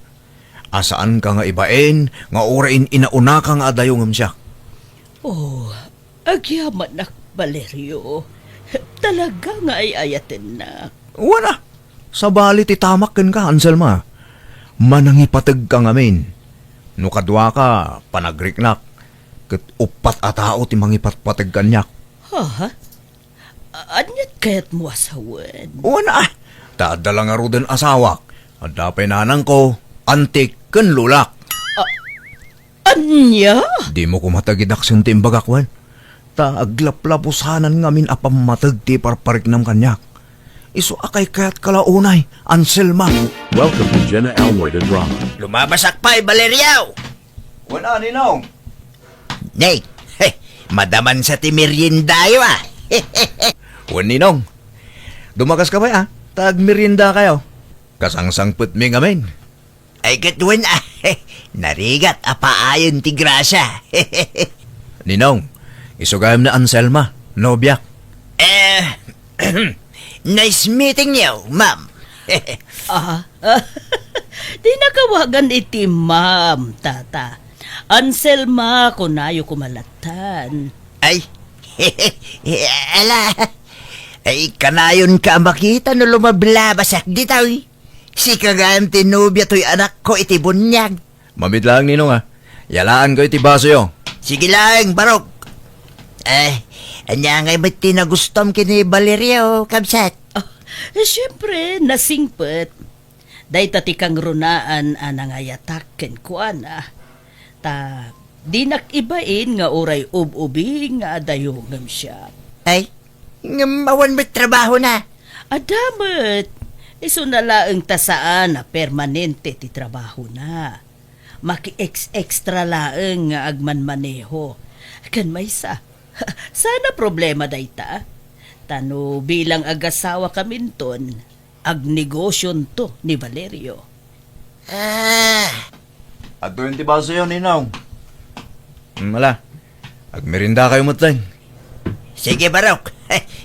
A saanka nga ibain nga uray in-inaunaka nga adayo ngem siak. Oh, agyamanak, Valerio. Talaga nga ay-ayatennak. Wen a, sabali ti tamak kenka, Anselma. Manangipategka ngamin. No kaduaka, panagriknak, ket uppat a tao ti mangipatpateg kaniak. Ha? A-, aniat kayatmo a sawen? Wen a, ta adda la ngaruden asawak. Adda pay nanangko, antik, ken lolak. A-, ania? Dimo koma tagidaksen ti imbagak, wen? Ta aglaplapusanan ngamin a pammateg ti iparpariknam kaniak. Isu a kaykayatka la unay, Anselma. Welcome to Jenna Almoy de Drama. Lumabasak pay, Valerio! Wen a, Ninong. Nay, he, madamansa ti meriendayo, a. Wen, Ninong. Dumakaska pay, a, ta agmeriendakayo. Kasangsangpetmi ngamin. Ay, ket wen, a, narigat a paayen ti grasya. Ninong, isu gayam ni Anselma, nobiak. Eh, nice meeting you, ma'am. Ah, di nakawagan iti ma'am, tata. Anselma, kunayo koma lattan. Ay, ala, ay, kanayonka a makita no lumablabasak ditoy. Sika gayam ti nobia toy anakko iti buniag. Mamit laeng, Ninong, a. Yalaanko iti basoyo. Sige laeng, Barok. Eh, ania ngay met ti nagustom ken ni Valerio, kabsat? Ah, eh, siempre, nasingpet. Dayta ti kangrunaan a nangayatak kenkuana. Ta dinak ibain nga uray ub-ubing nga adayo ngem siak. Ay, ngem awan met trabahona? Adda met. Isuna laeng ta saan a permanente ti trabahona. Maki-ex-extra laeng nga agmanmaneho. Ken maysa, saan a problema dayta? Ta no bilang agasawakaminton, agnegosionto ni Valerio. Ah. Adtoyen ti basoyo, Ninong. Hmm, ala. Agmeriendakayo metten. Sige, Barok.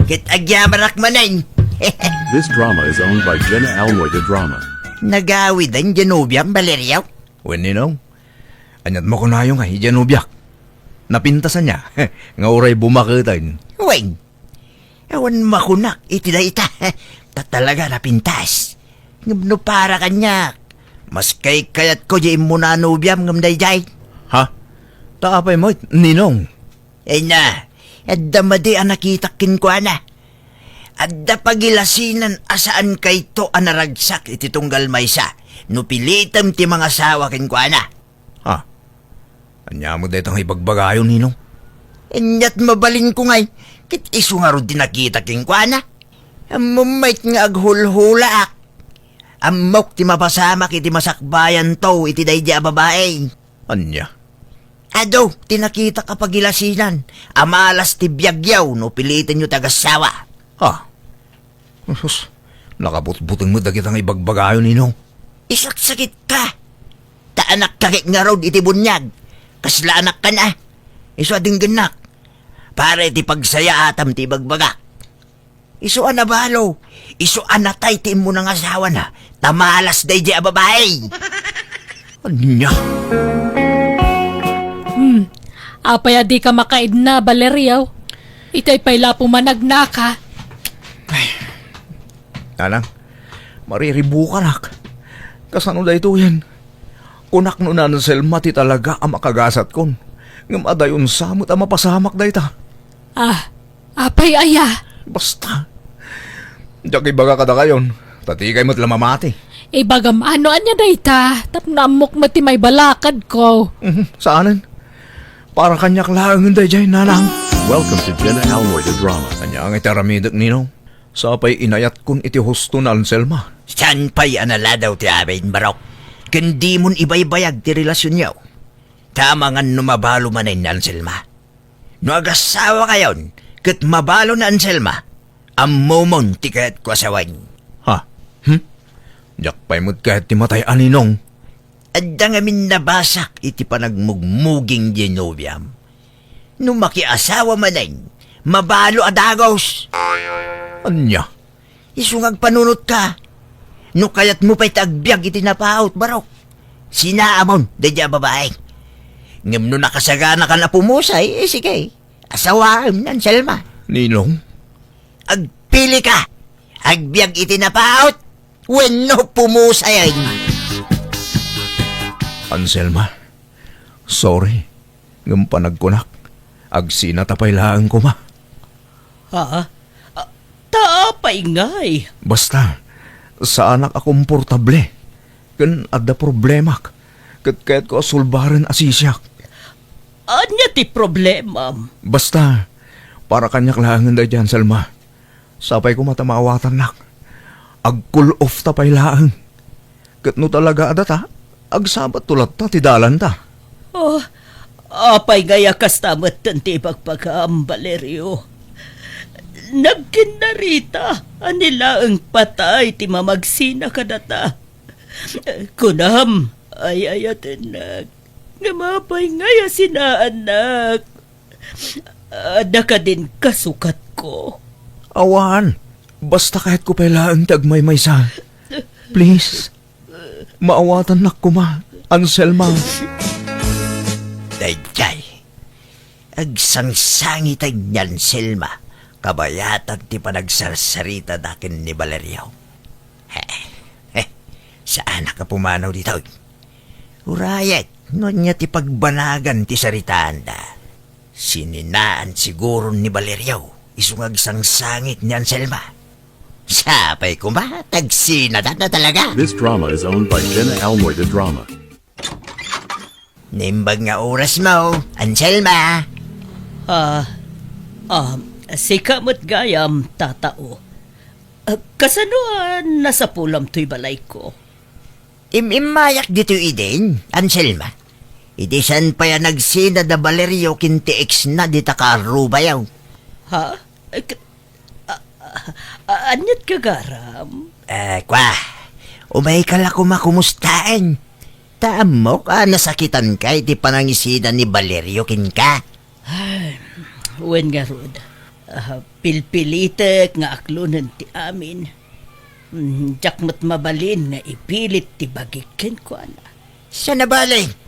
Ket agyamanak manen. This drama is owned by Jenna Almoy de Drama. Nagawiden diay nobiam, Valerio? Wen, Ninong. Aniat makunayo nga idiay nobiak? Napintas ania nga uray bumaketen? Wen, awan makunak iti dayta. Ta talaga napintas. Ngem no para kaniak, mas kaykayatko diay immuna a nobiam ngem daydiay. Ha? Ta apay met, Ninong? Ay na, adda madi a nakitak kenkuana. Adda pagilasinan a saankayto a naragsak iti tunggal maysa no pilitem ti mangasawa kenkuana. Ha? Ania met dayta nga ibagbagayo, Ninong? Aniat mabalinko ngay, ket isu ngarud ti nakita kenkuana. Ammom met nga aghulhulaak. Ammok ti mapasamak iti masakbayanto iti daydi a babai. Ania? Adu ti nakitak a pagilasinan a malas ti biagyo no pilitenyo ti agassawa. Ha? Sus, nakabutbuteng met dagita nga ibagbagayo, Ninong. Isaksakitka. Ta anakka ket ngarud iti buniag. Kasla anakkan a. Isu a denggennak. Para iti pagsayaatam ti ibagbagak. Isu a nabalo. Isu a natay ti immuna nga asawana. Ta malas daydi a babai. Ania? Hmm. Apay a dika makaidna, Valerio? Itay pay la pumanagnaka. Nanang, mariribukanak. Kasano daytoyen? Kunak no ni Anselma ti talaga a makagasatkon. Ngem adayon sa met a mapasamak dayta. Ah, apay aya? Basta. Diak ibaga kadakayon, ta dikay met la mamati. Ibagam no ania dayta, tapno ammok met ti maibalakadko. Mhm, saanen? Para kaniak laengen daydiay, Nanang. Welcome to Jenna Almoyda Drama. Ania nga iti aramidek, Ninong? Sa pay inayatkon iti husto ni Anselma. Saan pay a naladaw ti amin, Barok? Ken dimon ibaybayag ti relasionyo. Ta amangan no mabalo manen ni Anselma. No agasawa kayon, ket mabalo ni Anselma, ammomon ti kayatko a sawen. Ha? Hmm? Diak pay met kayat ti matay a, Ninong. Adda ngamin nabasak iti panagmugmuging di nobiam. No makiasawa manen, mabalo a dagos. Ania? Isu nga agpanunotka. No kayatmo pay ti agbiag iti napaut, Barok, sinaamon daydi a babai. Ngem no nakasaganaka a pumusay, eh, sige, asawaem ni Anselma. Ninong? Agpilika. Agbiag iti napaut wenno pumusayen. Anselma, sorry. Ngem panagkunak, agsinata pay laeng koma. Ha? Ah, ta apay ngay? Basta, saanak a komportable. Ken adda problemak. Ket kayatko a sulbaren a sisiak. Ania ti problemam? Basta, para kaniak laengen daydiay, Anselma. Sapay koma ta maawatannak. Ag-cool off ta pay laeng. Ket no talaga a data, agsabatto latta ti dalanta. Oh, apay ngay a kasta metten ti ibagbagam, Valerio? Nagkinnarita a ni laeng patay ti mamagsina kadata. Kunam, ay-ayatennak. Ngem apay ngay a sinaannak? Adda kadin kasukatko? Awan. Basta kayatko pay laeng ti agmaymaysa. Please. Maawatannak koma, Anselma. Daydiay. Agsangsangiten ni Anselma. Kabayatan ti panagsarsaritada ken ni Valerio. He, he, saanak a pumanaw ditoy. Urayek, no ania ti pagbanagan ti saritaanda. Sininaan siguro ni Valerio, isu nga agsangsangit ni Anselma. Sapay koma, tagsinadana talaga. This drama is owned by Jenna Almoyda Drama. Naimbag nga oras mo, Anselma. Ah, ah, sika met gayam, tatao. Ah, kasano a nasapulam toy balayko? Im-immayak ditoy idin, Anselma. Idi saan pay a nagsinad da Valerio ken ti ex na dita kaarrubayo. Ha? Eh, k-, a-, a-, a-, aniat gagaram? Eh, kwa, umayka la koma kumustaen. Ta ammok a nasakitanka iti panangisina ni Valerio kenka. Ay, wen ngarud, ah, pilpilitek nga aklonen ti amin. Mm, diak met mabalin nga ipilit ti bagik kenkuana. Saan a bale?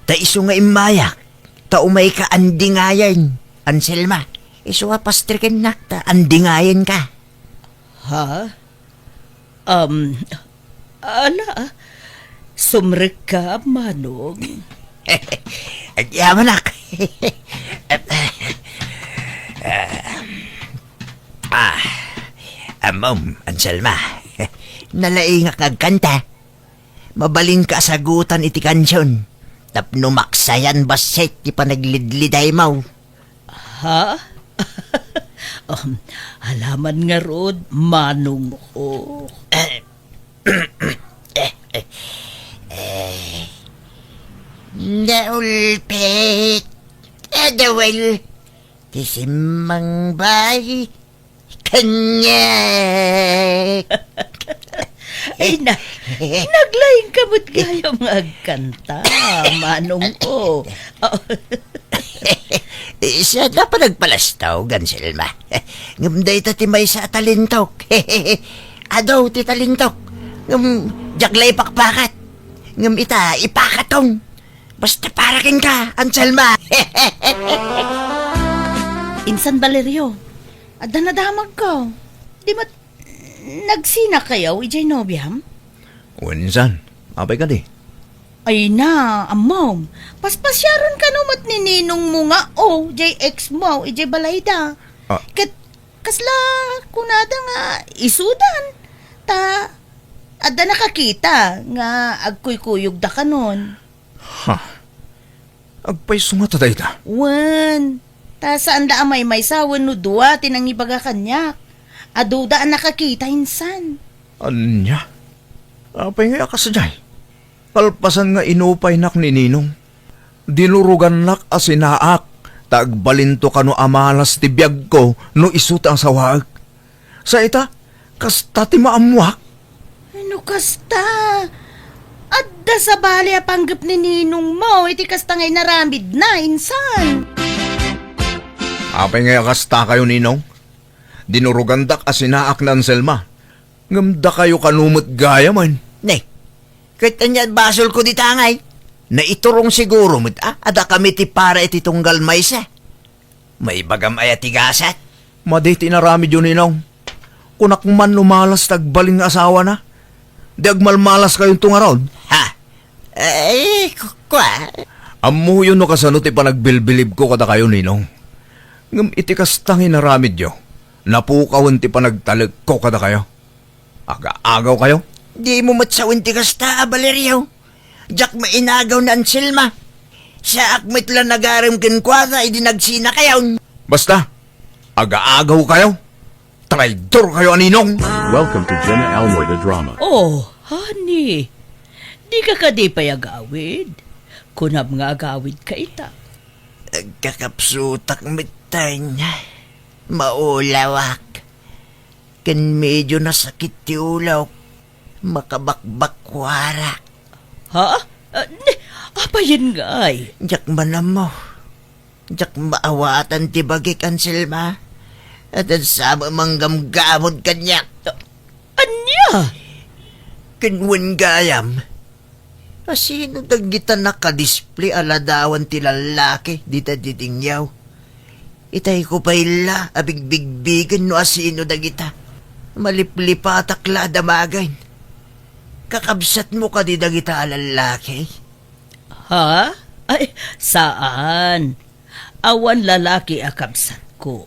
Ta isu nga immayak, ta umayka andingayen, Anselma. Isu a pastrikennak ta andingayenka. Ha? Um, ala, sumrekka, Manong. Agyamanak. Ah, ammom, Anselma. Nalaingak nga agkanta. Mabalinka a sagutan iti kansion. Tapno maksayan bassit ti panaglidlidaymo. Ha? Um, alaman ngarud, manongko. Eh, Ulpit, adawal, ti simmangbay, kaniak. Ay na, naglaing ka met gayam nga agkanta, Manong O. Oh. Siya na pa nagpalastog, Anselma. Ngem dayta ti maysa a talentok. Adu ti talentok. Ngem diak la ipakpakat. Ngem ita, ipakatong. Basta para kenka, Anselma. Insan, Valerio, adda nadamagko. Di met nagsinakayo idiay nobiam? Wen, insan, apay kadi? Ay na, ammom. Paspasiaren kano met ni ninongmo nga O, jay ex mo, idiay balayda. Ah. Ket kasla kunada nga isudan. Ta adda nakakita nga agkuykuyogda kanon. Ha? Agpayso ngata dayta? Wen, ta saan da a maymaysa wenno dua ti nangibaga kaniak. Aduda a nakakita insan. Ania? Apay ngay a kasdiay? Kalpasan nga inupaynak ni Ninong, dinurogannak a sinaak ta agbalinto kano a malas ti biagko no isu ti asawaek. Sa ita, kasta ti maammoak. No kasta, adda sabali a panggep ni ninongmo iti kasta nga inaramidna, insan. Apay ngay a kastakayo, Ninong? Dinurogandak a sinaak ni Anselma. Ngem dakayo kano met gayamen. Ne, ket ania basolko dita ngay? Naiturong siguro met a, a dakami ti para iti tunggal maysa. Maibagam aya ti gasat? Madi ti inaramidyo, Ninong. Kunak man no malas ti agbalin nga asawana. Di agmalmalaskayonto ngarud? Ha? Ay, ku-, kua? Ammoyo no kasano ti panagbilbilibko kadakayo, Ninong. Ngem iti kasta nga inaramidyo, napukawen ti panagtalekko kadakayo. Agaagaw kayo? Dimo met sawen ti kasta a, Valerio. Diak mainagaw ni Anselma. Saak met la nagarem kenkuana idi nagsinakayon. Basta, agaagaw kayo. Traidor kayo a ninong. Welcome to Jenna Almoy the Drama. Oh, honey. Di ka kadi pay agawid? Kunam nga agawid ka ita. Agkakapsutak metten. Maulawak. Ken medyo nasakit ti ulok. Makabakbakkuarak. Ha? Ah, ni, apayen ngay? Diak man ammo. Diak maawatan ti bagik, Anselma. Adda sa manggamgamod kaniak. Ania? Ken wen gayam, asino dagita nakadisplay a ladawan ti lallaki dita didingyaw? Itayko pay la a bigbigbigen no asino dagita. Maliplipatak la a damagen. Kakabsatmo kadi dagita a lallaki? Ha? Ay, saan. Awan lalaki a kabsatko.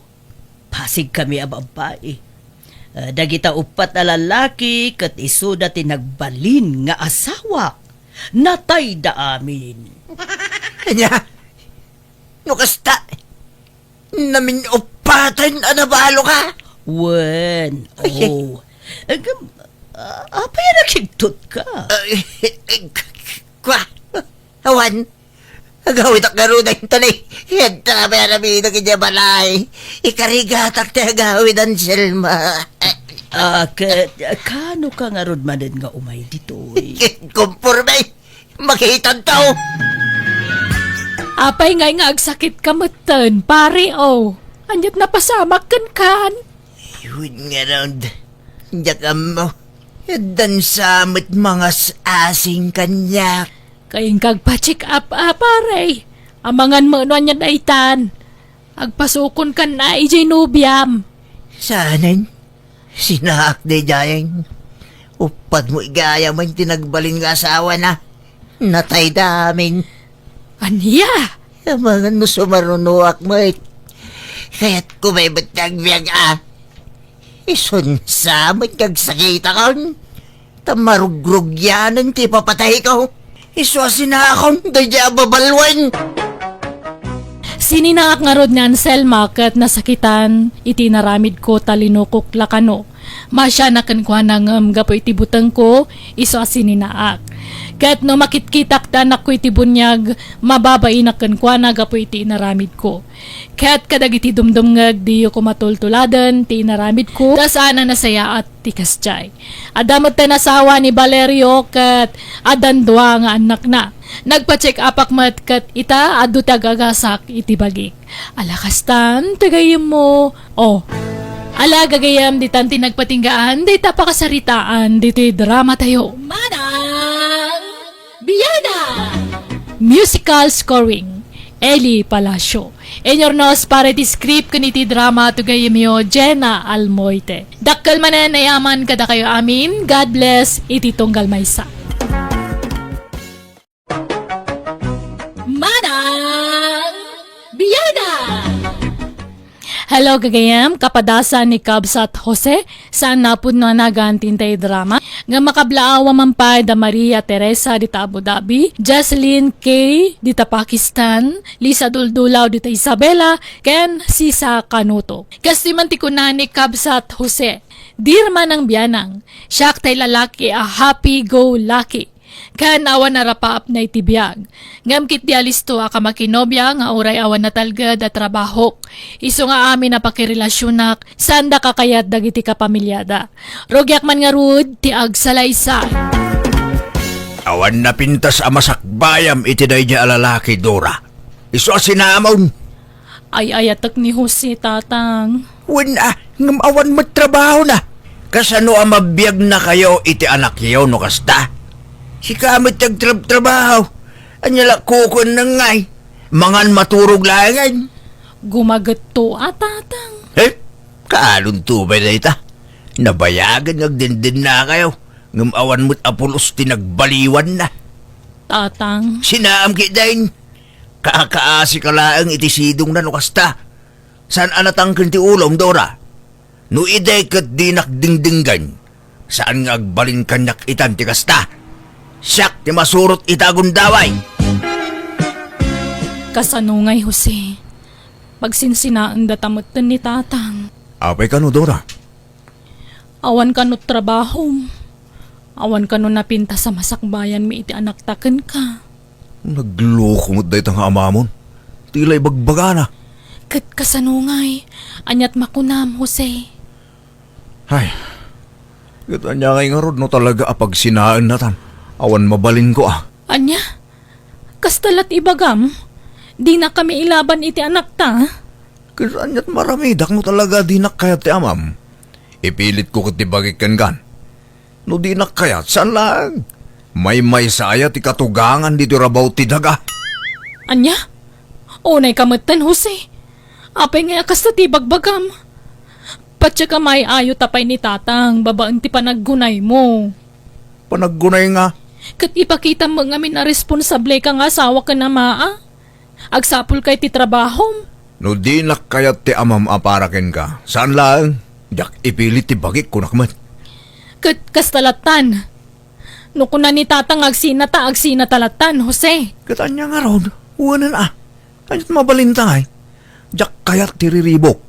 Pasig kami a babbai. Ah, dagita uppat a lalaki ket isuda ti nagbalin nga asawak. Natayda amin. Ania? No kasta, namin-uppaten a nabalo ka? Wen, ay, oh. Agam, ah, apay a nakigtot ka? Ay, ay, k-, k-, kwa? Awan. Agawidak ngarud dayta ni. Yadda may aramidok idiay balay. Ikarigatak ti agawid, Anselma. Ah, ket, kano ka ngarud manen nga umay ditoy? Konporme. Makitanto. Apay ngay nga agsakit ka metten, pare, oh. Ania't napasamak kenkan? Iwid ngarud. Diak ammo. Addan sa met mangas-asing kaniak. Kayeng kagpa-check up, a, pare. Amangan mo no ania daytan. Agpasukon kan na idiay nobiam. Saanen? Sinaak daydiay. Uppat mo igayam ti nagbalin nga asawana. Natayda amin. Ania? Amangan no sumarunoak met. Kayatko met ti agbiag a. Isunsa met nga agsakitakon. Ta marugrugyanen ti ipapatayko. Isu a sinaakon daydiay a babaluen. Sininaak ngarud ni Anselma ket nasakitan iti inaramidko ta linukok la kano. Maasianak kenkuana ngem gapu iti butengko, isu a sininaak. Ket no makitkitak ti anakko iti buniag, mababainak kenkuana gapu iti inaramidko. Ket kadagiti dumdumngeg, diyo koma tultuladen ti inaramidko, ta saan a nasayaat ti kasdiay. Adda metten asawa ni Valerio ket addan dua nga annakna. Nagpa-check-upak met ket ita, adu ti agagasak iti bagik. Ala kastan ti gayyemmo. Oh. Ala gagayyem, ditan ti nagpatinggaan dayta pakasaritaan ditoy drama tayo. Manang Biana! Musical scoring, Eli Palacio. Inurnos para iti script ken iti drama ti gayyemyo, Jenna Almoite. Dakkel manen a yaman kadakayo amin. God bless iti tunggal maysa. Manang Biana! Hello, gagayyem, kapadasan ni Kabsat Jose, saan a pudno a nagan ti intay drama. Nga makablaawa man pay da Maria Teresa dita Abu Dhabi, Jocelyn K dita Pakistan, Lisa Duldulaw dita Isabela, ken Sisa Canuto. Kastoy man ti kuna ni Kabsat Jose, "Dear Manang Bianang, siak tay lalaki a happy-go-lucky. Ken awan a rapaapna iti biag. Ngem ketdi alisto a kamakinobia nga uray awan natalged a trabahok. Isu nga amin a pakirelasionak, saandaka kayat dagiti kapamiliada. Rugiak man ngarud ti agsalaysay." Awan napintas a masakbayam iti daydiay a lalaki, Dora. Isu a sinamon. Ay-ayatek ni Jose, Tatang. Wen a, ngem awan met trabahona. Kasano a mabiagnakayo iti anakyo no kasta? Sika met ti agtrabtrabaho. Ania la kukuenna ngay? Mangan maturog laengen. Gumagetto a, Tatang. Eh, kaanonto pay dayta? Nabayagen nga agdendennakayo, ngem awan met a pulos ti nagbaliwanna. Tatang. Sinaam ketdin. Kakaasika laeng iti sidongna no kasta. Saan a natangken ti ulom, Dora? No idi ket dinak dingdinggen, saan nga agbalin kaniak itan ti kasta. Siak ti masurot ita a gundaway. Kasano ngay, Jose? Pagsinsinaendata metten ni Tatang. Apay kano, Dora? Awan kano trabahom. Awan kano napintas a masakbayanmi iti anakta kenka. Nagloko met dayta nga amamon. Tila ibagbagana. Ket kasano ngay? Aniat makunam, Jose? Ay, ket ania ngay ngarud no talaga a pagsinaennatan? Awan mabalinko a. Ania? Kasta lat ibagam? Dinakami ilaban iti anakta? Ket aniat maramidak no talaga dinak kayat ti amam? Ipilitko ket ti bagik kenkan. No dinak kayat, saan laeng? Maymaysa aya ti katugangan ditoy rabaw ti daga? Ania? Unayka metten, Jose. Apay ngay a kasta ti ibagbagam? Patiek a maay-ayo ta pay ni Tatang babaen ti panaggunaymo. Panaggunay nga? Ket ipakitam met ngamin a responsableka nga asawa ken ama, a? Agsapulka iti trabahom. No dinak kayat ti amam a para kenka, saan laeng, diak ipilit ti bagik, kunak met. Ket kasta lattan. No kuna ni Tatang nga agsinata, agsinata lattan, Jose. Ket ania ngarud? Wenen a. Aniat mabalinta ngay? Diak kayat ti riribok.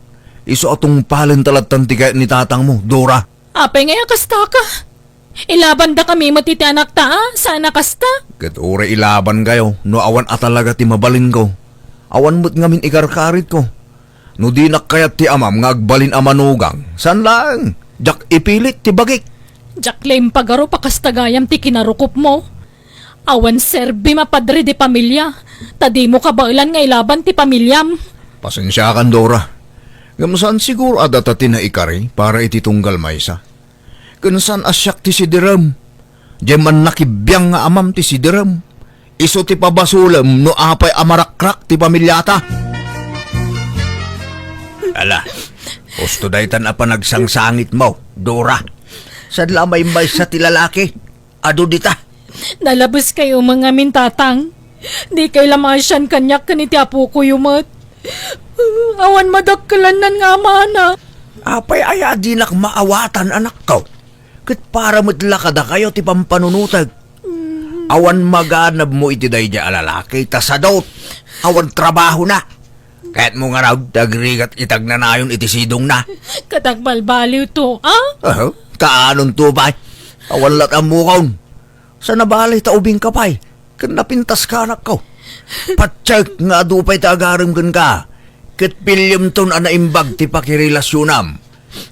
Isu a tungpalenta lattan ti kayat ni Tatangmo, Dora. Apay ngay a kastaka? Ilabandakami met iti anakta a, saan a kasta? Ket uray ilabankayo no awan a talaga ti mabalinko. Awan met ngamin ikarkaritko. No dinak kayat ti amam nga agbalin a manugang, saan laeng, diak ipilit ti bagik. Diak la impagarup a kasta gayam ti kinarukopmo. Awan serbim a padre de pamilia, ta dimo kabaelan nga ilaban ti pamiliam. Pasensiakan, Dora. Ngem saan siguro a data ti naikari para iti tunggal maysa. Ken saan a siak ti sidirem. Diay mannakibiang nga amam ti sidirem. Isu ti pabasolem no apay a marakrak ti pamiliata. Ala, husto daytan a panagsangangitmo, Dora. Saan la a maymaysa ti lalaki? Adu dita. Nalabeskayo met ngamin, Tatang. Dikay la maasian kaniak ken iti apokoyo met. Awan madakkelannan nga amana. Apay aya a dinak maawatan, anakko? Ket para met la kadakayo ti pampanunotek. Awan maganabmo iti daydiay a lalaki, ta sadot. Awan trabahona. Kayatmo ngarud ti agrigat iti agnanayon iti sidongna? Ket agbalbaliwto, a? Aho, kaanonto pay? Awan la't ammokon. Sa nabali ta ubingka pay, ken napintaska anakko. Patiek nga adu pay ti agarem kenka, ket pillemton a naimbag ti pakirelasionam.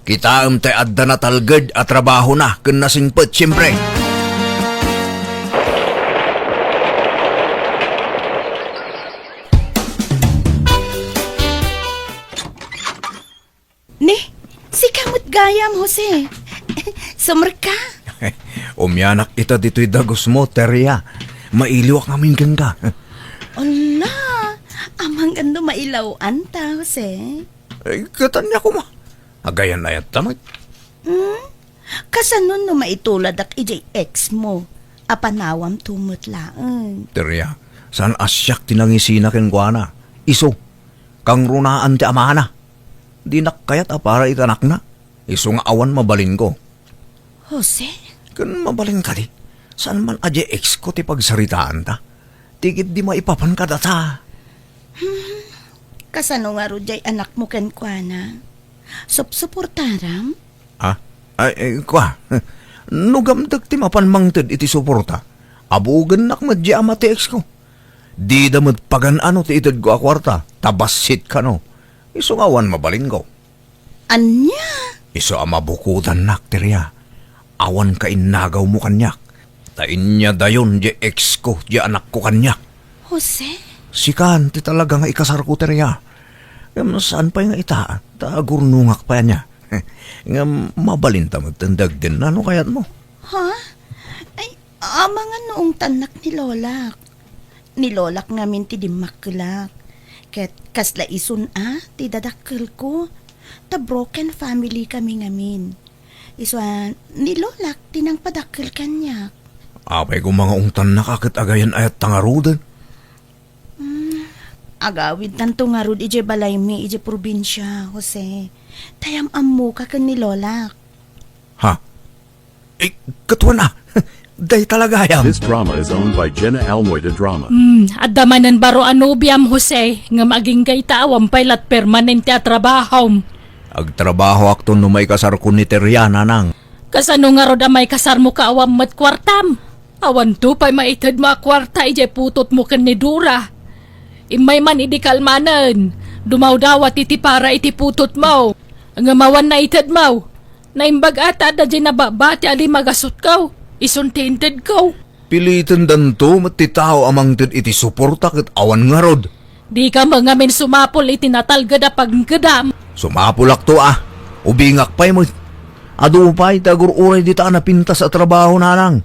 Kitaem tay adda natalged a trabahona ken nasingpet, siempre. Ni, sika met gayam, Jose. Sumerka? Umianak ita ditoy dagusmo, Teria. Mailiwak ngamin kenka. Ala, amangan no mailaw-anta, Jose. Ay, ket ania koma. Agayan-ayatta met. Hmm? Kasano no maituladak idiay ex mo? Apanawamto met laeng. Teria, saan a siak ti nangisina kenkuana. Isu, kangrunaan ti amana. Dinak kayat a para iti anakna. Isu nga awan mabalinko. Jose? Ken mabalin kadi, saan man a diay ex ko ti pagsaritaanta. Ti ketdi maipapan kadata. Hmm, kasano ngarud diay anakmo kenkuana? Supsuportaram? Ah? Ay, eh, kua. No gamdek ti mapan mangted iti suporta, abugennak met diay ama ti ex ko. Dida met pagan-ano ti itedko a kuarta, ta bassit kano. Isu nga awan mabalinko. Ania? Isu a mabukodannak, Teria. Awan kainnagawmo kaniak. Ta inyadayon diay ex ko diay anakko kaniak. Jose? Sikan ti talaga nga ikasarko, Teria. Ngem saan pay nga ita, ta agurnongak pay ania. Ngem mabalinta met ti dagdennano kayatmo. Ha? Ay, amangan no ungtannak ni Lolak. Ni Lolak ngamin ti dimmakkelak. Ket kasla isun a ti dadakkelko. Ta broken family kami ngamin. Isu a, ni Lolak ti nangpadakkel kaniak. Apay koma nga ungtannaka ket agayan-ayatta ngaruden? Hmm, agawidtanto ngarud idiay balaymi idiay probinsia, Jose. Ta yam-ammoka ken ni Lolak. Ha? Eh, katuan a. Dayta la gayam. This drama is owned by Jenna Almoy de Drama. Hmm, adda manen baro a nobiam, Jose, ngem agingga ita awan pay lat permanente a trabahom. Agtrabahoakto no maikasarko ni Teria, nanang. Kasano ngarud a maikasarmo ket awan met kuartam? Awanto pay maitedmo a kuarta idiay putotmo ken ni Dora. Immay man idi kalmanen, dumawdawat iti para iti putotmo. Ngem awan naitedmo. Naimbag a ta adda diay nababati a limagasutko, isun ti intedko. Pilitendanto met ti tao a mangted iti suporta ket awan ngarud. Dika met ngamin sumapul iti natalged a pagngedam. Sumapulakto a, ubingak pay met. Adu pay ti agur-uray dita a napintas a trabaho, nanang.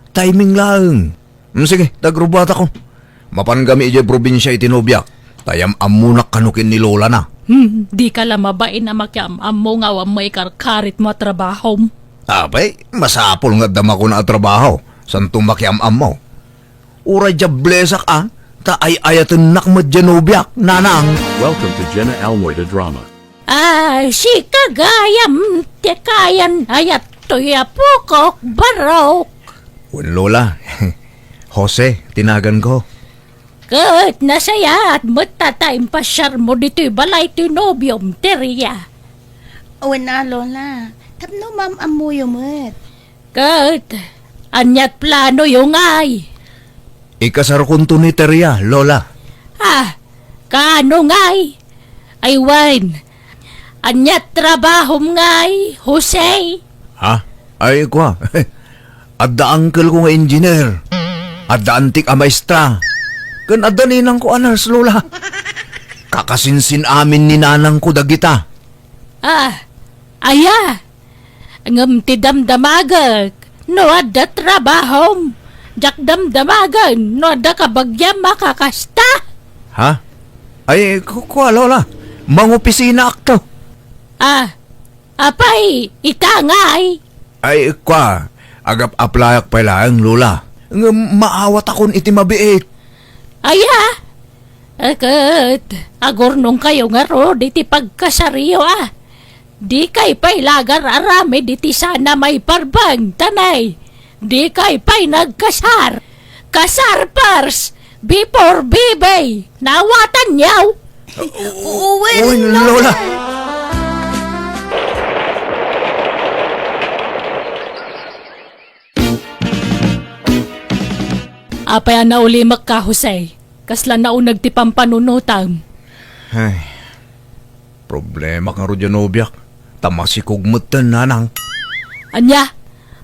Timing laeng. Hmm, sige, ta agrubuatakon. Mapan kami idiay probinsia iti nobiak. Ta yam-ammonak kano ken ni lolana. Hmm, dika la mabain a makiam-ammo nga awan maikarkaritmo a trabahom. Apay, masapul nga adda makuna a trabaho. Santo makiam-ammo. Uray diablesak a, ta ay-ayatennak met diay nobiak, nanang. Welcome to Jenna Almoy the Drama. Ah, sika gayam ti kayan-ayat toy apokok, Barok. Wen, Lola. Jose ti naganko. Ket nasayaat met ta ta impasiarmo ditoy balay ti nobiom, Teria. Wen a, Lola. Tapno maam-ammoyo met. Ket aniat planoyo ngay? Ikasarkonto ni Teria, Lola. Ah, kaano ngay? Ay wen, aniat trabahom ngay, Jose? Ha? Ay, kua. Adda uncle ko nga engineer. Adda antik a maestra. Ken adda ninang ko a nurse, Lola. Kakasinsin-amin ni nanang ko dagita. Ah, aya? Ngem ti damdamagek, no adda trabahom, diak damdamagen no adda kabagiam a kakasta. Ha? Ay, ku-, kua, Lola. Mangopisinaakto. Ah, apay, ita ngay? Ay, kua, agap-aplayak pay laeng, Lola. Ngem maawatakon iti mabiit. Aya? Ket agurnongkayo ngarud iti pagkasaryo a. Dikay pay la agar-aramid iti saan a maiparbeng, ta nay, dikay pay nagkasar. Kasar first, before baby. Naawatanyo? Uwen, Uwen, Lola. Lola. Apay a naulimekka, Jose? Kasla nauneg ti pampanunotam. Ay, problemak ngarud diay nobiak. Ta masikog metten, nanang. Ania?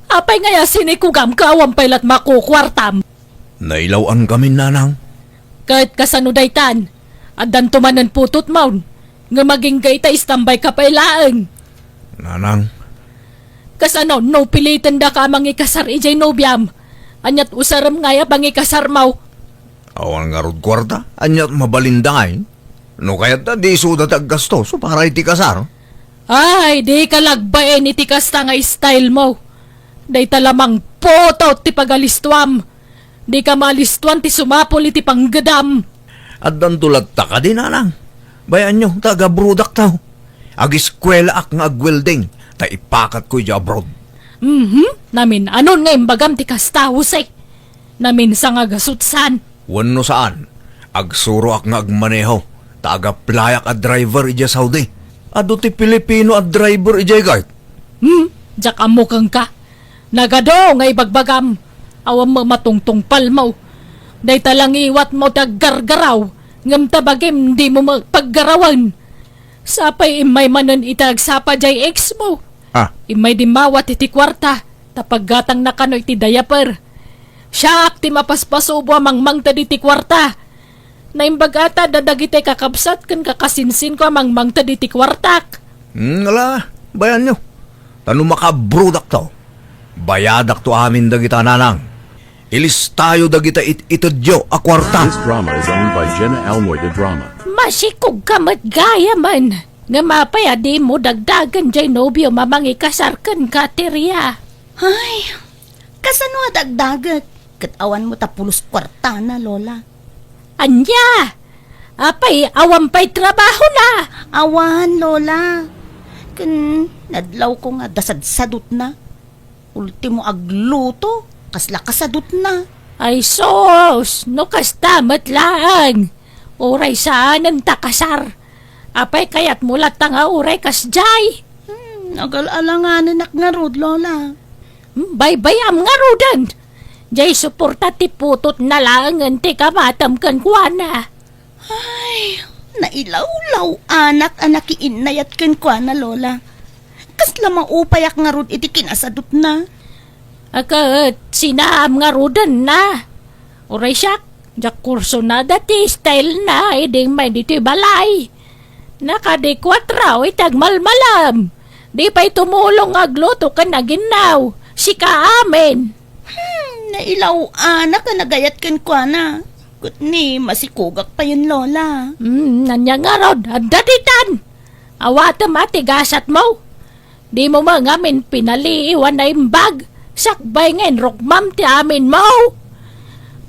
Apay ngay a sinikogam ket awan pay la't makukuartam? Nailaw-ankamin, nanang. Ket kasano daytan? Addanto manen putotmon, ngem agingga ita, istambayka pay laeng. Nanang. Kasano no pilitendaka a mangikasar idiay nobiam? Ania't usarem ngay a pangikasarmo? Awan ngarud kuarta, ania't mabalinda ngay? No kayatda, isuda ti aggastos para iti kasar. Ay, dika lagbain iti kasta nga stylemo. Dayta la mangputot ti pagalistuam. Dika maalistuan ti sumapul iti panggedam. Addanto latta kadi, nanang. Bayanyo, ta agabrodakto. Ageskuelaak nga agwelding, ta ipakatko idiay abroad. Mhm, namin-anon nga imbagam ti kasta, Jose. Naminsan nga agasutsan. Wenno saan, agsuroak nga agmaneho, ta agaplayak a driver idiay Saudi. Adu ti Filipino a driver idiay, Gart. Hmm, diak ammo kenka. Nagadu nga ibagbagam, awan met matungtungpalmo. Dayta la ngiwatmo ti aggargaraw, ngem ta bagim dimo met paggarawen. Sapay immay manen iti agsapa diay ex mo. Ah. Immay dimmawat iti kuarta, ta paggatangna kano iti diaper. Siak ti mapaspasubo a mangmangted iti kuarta. Naimbag ata da dagiti kakabsat ken kakasinsinko a mangmangted iti kuartak. Hmm, ala, bayanyo. Ta no makabrodakto, bayadakto amin dagita, nanang. Ilistayo dagita it-itedyo a kuarta. This drama is owned by Jenna Almoy de Drama. Masikogka met gayamen, ngem apay a dimo dagdagen diay nobiom a mangikasar kenka, Teria? Ay, kasano a dagdaget? Ket awan met a pulos kuartana, Lola. Ania? Apay, awan pay trabahona? Awan, Lola. Ken nadlawko nga dasadsadutna. Ultimo agluto, kasla kasadutna. Ay sus, no kasta met laeng. Uray saanen ta kasar. Apay kayatmo latta nga uray kasdiay? Hmm, agal-alanganenak ngarud, Lola. Hmm, baybayam ngaruden. Diay suporta ti putotna laengen ti kamatem kenkuana. Ay, nailawlaw-anak a nakiinnayat kenkuana, Lola. Kasla maupayak ngarud iti kinasadutna. A ket sinaam ngarudenna. Uray siak, diak kursunada ti stylena idi immay ditoy balay. Nakadikuatro iti agmalmalem. Di pay tumulong nga agluto ken aginnaw. Sika amin. Hmm, nailaw-anak a nagayat kenkuana. Ket ni, masikogak payen, Lola. Hmm, ania ngarud, adda ditan. Awatem a ti gasatmo. Dimo met ngamin pinaliiw a naimbag, sakbay nga inrukmam ti aminmo.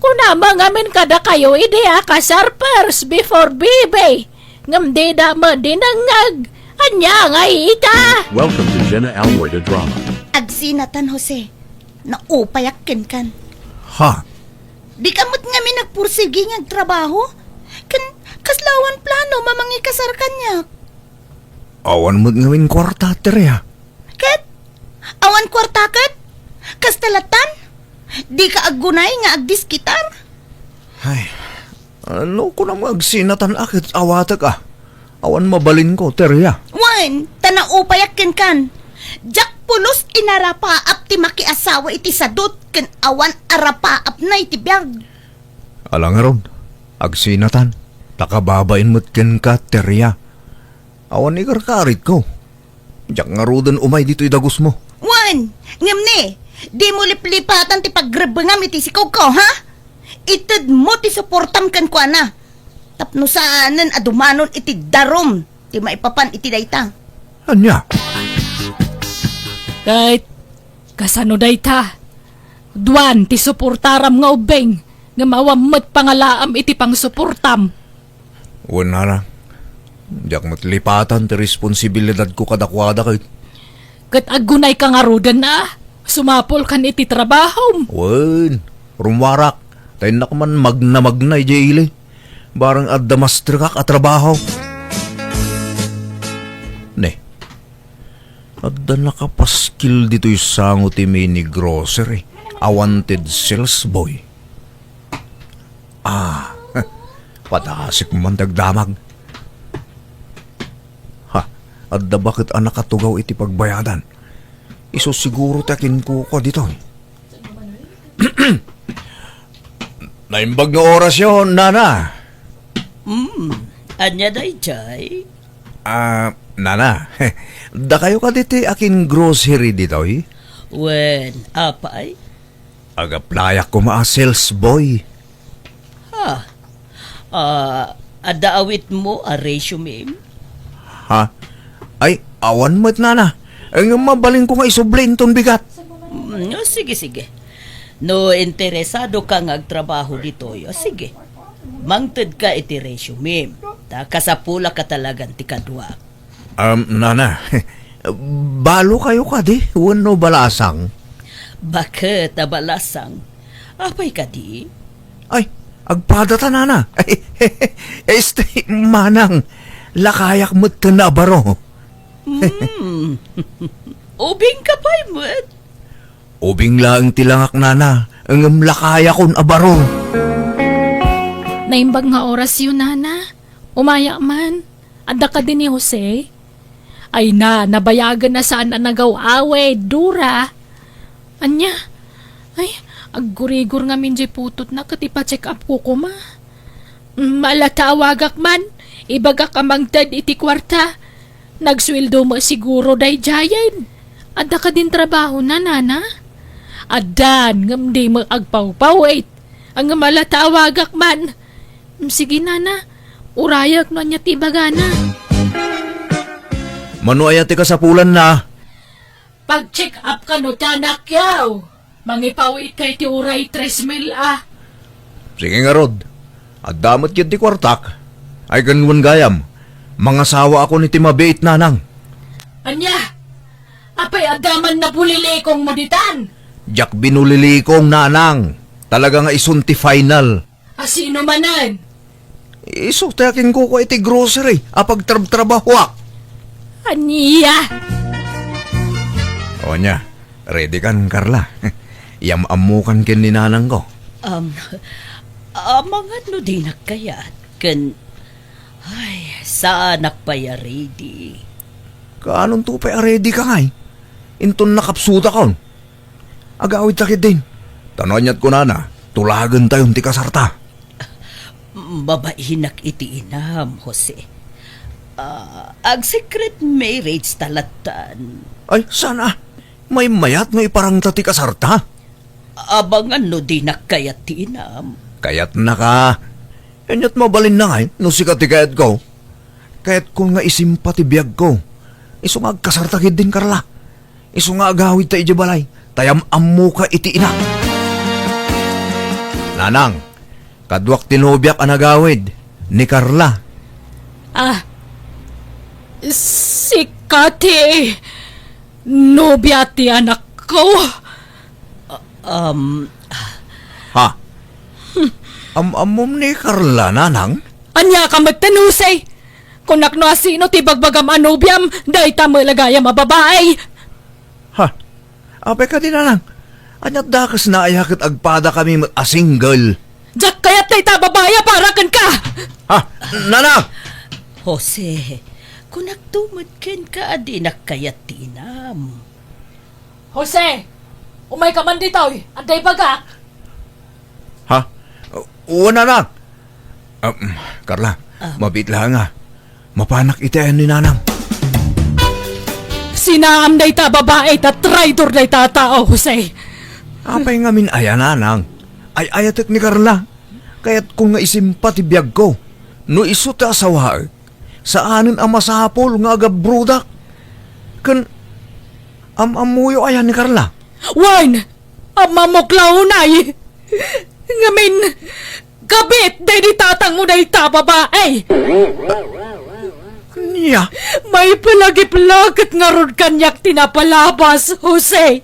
Kunam met ngamin kadakayo idi a kasar first before baby, ngem dida met dinengngeg. Ania ngay ita? Welcome to Jenna Almoy the Drama. Agsinatan, Jose. Naupayak kenkan. Ha? Dika met ngamin agpursigi nga agtrabaho? Ken kasla awan plano a mangikasar kaniak? Awan met ngamin kuarta, Teria. Ket? Awan kuarta ket? Kasta lattan? Dika aggunay nga agdiskitar? Ay, ano kunam nga agsinatan a ket awatek a? Awan mabalinko, Teria. Wen, ta naupayak kenkan. Diak pulos inarapaap ti makiasawa iti sadut ken awan arapaapna iti biag. Ala ngarud, agsinatan, ta kababain met kenka, Teria. Awan ikarkaritko. Diak ngaruden umay ditoy dagusmo. Wen, ngem ni, dimo liplipatan ti pagrebbengam iti sikogko, ha? Itedmo ti suportam kenkuana. Tapno saanen a dumanon iti darum ti maipapan iti dayta. Ania? Ket kasano dayta? Duan ti suportaram nga ubbing, ngem awan met pangalaam iti pangsuportam. Wen, nanang, diak met lipatan ti responsibilidadko kadakuada ket. Ket aggunayka ngaruden a sumapulkan iti trabahom. Wen, rummuarak, ta innak man magnamagna idiay ili. Barang adda maestrekak a trabaho. Ne, adda nakapaskil ditoy sango ti mini grocery a wanted sales boy. Ah, padasik man dagdamag. Ha, adda baket a nakatugaw iti pagbayadan. Isu siguro ti akinkukua ditoy. Naimbag nga orasyo, nana. Hmm, ania daydiay? Ah, nana, dakayo kadi ti akin-grocery ditoy? Wen, apay? Ag-applyak koma a sales boy. Ha? Ah, adda awitmo a resume? Ha? Ay, awan met, nana. Ngem mabalinko nga isubli inton bigat. Mm, o, sige, sige. No interesado ka nga agtrabaho ditoy, o, sige. Mangted ka iti resume. Ta kasapulak a talagan ti kaduak. Um, nana, balo kayo kadi wenno balasang? Baket a balasang? Apay kadi? Ay, agpadata, nana. Ay, este, manang, lakayak met ken a baro. Hmm. Ubing ka pay met? Ubing laeng ti langak, nana, ngem lakayakon a baro. Naimbag nga orasyo, nana. Umayak man. Adda kadi ni Jose? Ay na, nabayagen a saan a nagaw-awid, Dora. Ania? Ay, aggurigor ngamin diay putotna ket ipa-check up ko koma. Mm, ala ta awagak man, ibagak a mangted iti kuarta. Nagsueldo met siguro daydiayen. Adda kadin trabahona, nana? Addan, ngem di met agpawpawit. Ngem ala ta awagak man. Mm, sige, nana. Urayek no ania ti ibagana. Mano aya ti kasapulanna? Pag-check up kano ti anakyo. Mangipawitka iti uray tres mil a. Sige ngarud, adda met ketdi kuartak. Ay ken wen gayam, mangasawaakon iti mabiit, nanang. Ania? Apay adda man nabulilikongmo ditan? Diak binulilikong, nanang. Talaga nga isun ti final. A sino manen? Isu ti akinkukua iti grocery a pagtrabtrabahoak. Ania? O ania, ready kan, Carla? Iyam-ammokan ken ni nanangko. Um, amangan no dinak kayat, ken, ay, saanak pay a ready. Kaanonto pay a ready ka ngay? Inton nakapsutakon. Agawidta ketdin. Ta no aniat kunana, tulagentayon ti kasarta. Mabainak iti inam, Jose. Ah, ag-secret marriage ta lattan. Ay, saan a? Maymayat no iparangta ti kasarta? Abangan no dinak kayat ti inam. Kayatnaka. Aniat mabalinna ngay no sika ti kayatko? Kayatkon nga isimpa ti biagko. Isu nga agkasarta ketdin, Carla. Isu nga agawidta idiay balay, ta yam-ammoka iti ina. Nanang, kaduak ti nobiak a nagawid, ni Carla. Ah, sika ti nobia ti anakko? Um, Ha? Am-ammom ni Carla, nanang? Ania ka met, Jose? Kunak no asino ti bagbagam a nobiam, dayta met la gayam a babai. Ha? Apay kadi, nanang? Aniat dakesna aya ket agpadakami met a single? Diak kayat dayta a babai a para kenka! Ha? Nanang! Jose, kunakto met kenka a dinak kayat ti inam. Jose, umayka man ditoy. Adda ibagak. Ha? Wen, nanang. Um, Carla, Ah. Mabiit laeng a. Mapanak iti ayan ni nanang. Sinaam dayta a babai ta traidor dayta a tao, Jose. Apay ngamin aya, nanang? Ay-ayatek ni Carla. Kayatkon nga isimpa ti biagko. No isu ti asawaek, saanen a masapul nga agabrodak. Ken am-ammoyo aya ni Carla? Wen, am-ammok la unay. Ngamin, kabit daydi tatangmo dayta a babai. Nia? Maiplagip-lagip ngarud kaniak ti napalabas, Jose.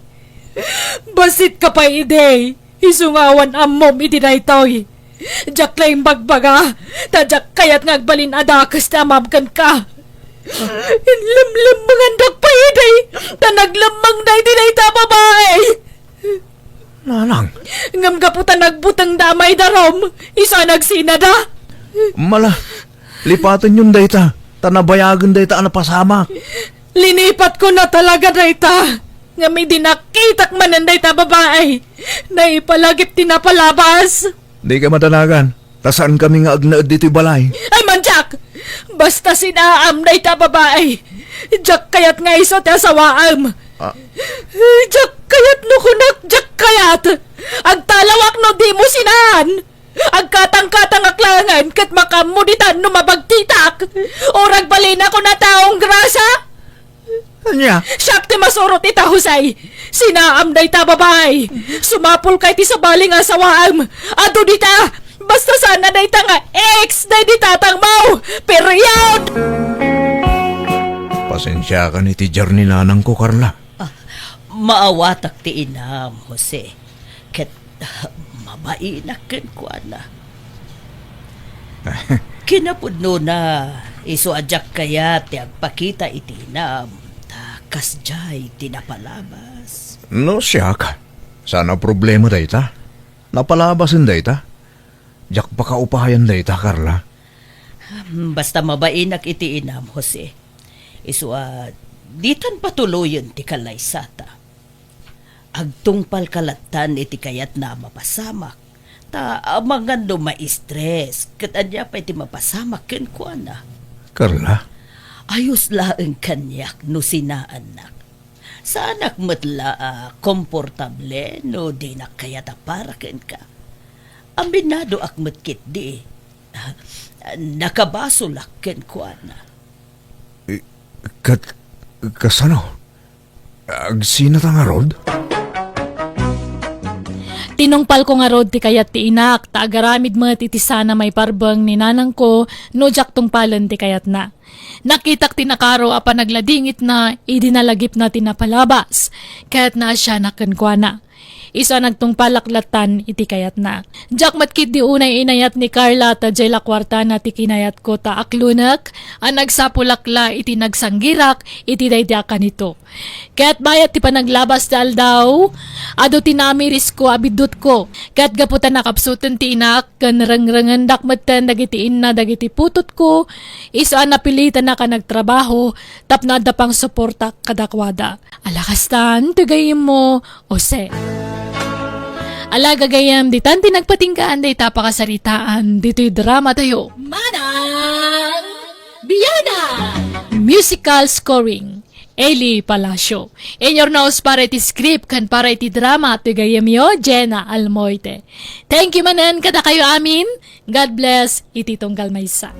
Bassit ka pay idi. Isu nga awan ammom iti daytoy. Diak la imbagbaga, ta diak kayat nga agbalin a dakes ti amam kenka. Inlemlemmengandak pay idi, ta naglemmengda iti dayta a babai. Nanang. Ngem gapu ta nagbutengda a maidarum, isu a nagsinada. Mala, lipatenyon dayta, ta nabayagen dayta a napasamak. Linipatkon a talaga dayta. Ngem idi nakitak manen dayta a babai, naipalagip ti napalabas. Dika madanagan, ta saankami nga agnaed ditoy balay. Ay, mandiak! Basta sinaam dayta a babai. Diak kayat nga isu ti asawaem. Ah. Diak kayat no kunak, diak kayat. Agtalawak no dimo sinaan. Agkatangkatangak laengen ket makaammo ditan no mabagtitak. O ragbalinak a taong grasa. Ania? Siak ti masurot ita, Jose. Sinaam dayta a babai. Sumapulka iti sabali nga asawaem. Adu dita. Basta saan a dayta nga ex daydi tatangmo. Period! Pasensiakan iti diar ni nanangko, Carla. Ah, maawatak ti inam, Jose. Ket, ah, mabainak kenkuana. Kinapudnona, isu a diak kayat ti agpakita iti inam, ta kasdiay ti napalabas. No siak, saan a problema dayta. Napalabasen dayta. Diak pakaupayan dayta, Carla. Hmm, basta mabainak iti inam, Jose. Isu a ditan patuloyen ti kalaysata. Agtungpalka lattan iti kayatna a mapasamak, ta amangan no ma-stress, ket ania pay ti mapasamak kenkuana? Carla? Ayos laeng kaniak no sinaannak. Saanak met la a komportable no dinak kayat a para kenka. Aminadoak met ketdi. Nakabasolak kenkuana. Eh, kat-, kasano? Agsinata ngarud? Tinungpalko ngarud ti kayat ti inak, ta agaramid met iti saan a maiparbeng ni nanangko no diak tungpalen ti kayatna. Nakitak ti nakaro a panagladingitna idi nalagipna ti napalabas, ket naasianak kenkuana. Isu a nagtungpalak lattan iti kayatna. Diak met ketdi unay inayat ni Carla ta diay la kuartana ti kinayatko ta aklonek a nagsapulak la iti nagsanggirak iti daydi a kanito. Ket bayat ti panaglabas ti aldaw, adu ti namirisko a biddutko. Ket gapu ta nakapsuten ti inak ken rengrengendak metten dagiti inna dagiti putotko, isu a napilitanak a nagtrabaho tapno adda pangsuporta kadakuada. Ala kastan ti gayyemmo, Jose. Ala gagayyem, ditan ti nagpatinggaan dayta pakasaritaan ditoy drama tayo. Manang Biana! Musical scoring, Eli Palacio. In your nose para iti script ken para iti drama ti gayyemyo, Jenna Almoite. Thank you manen kadakayo amin. God bless iti tunggal maysa.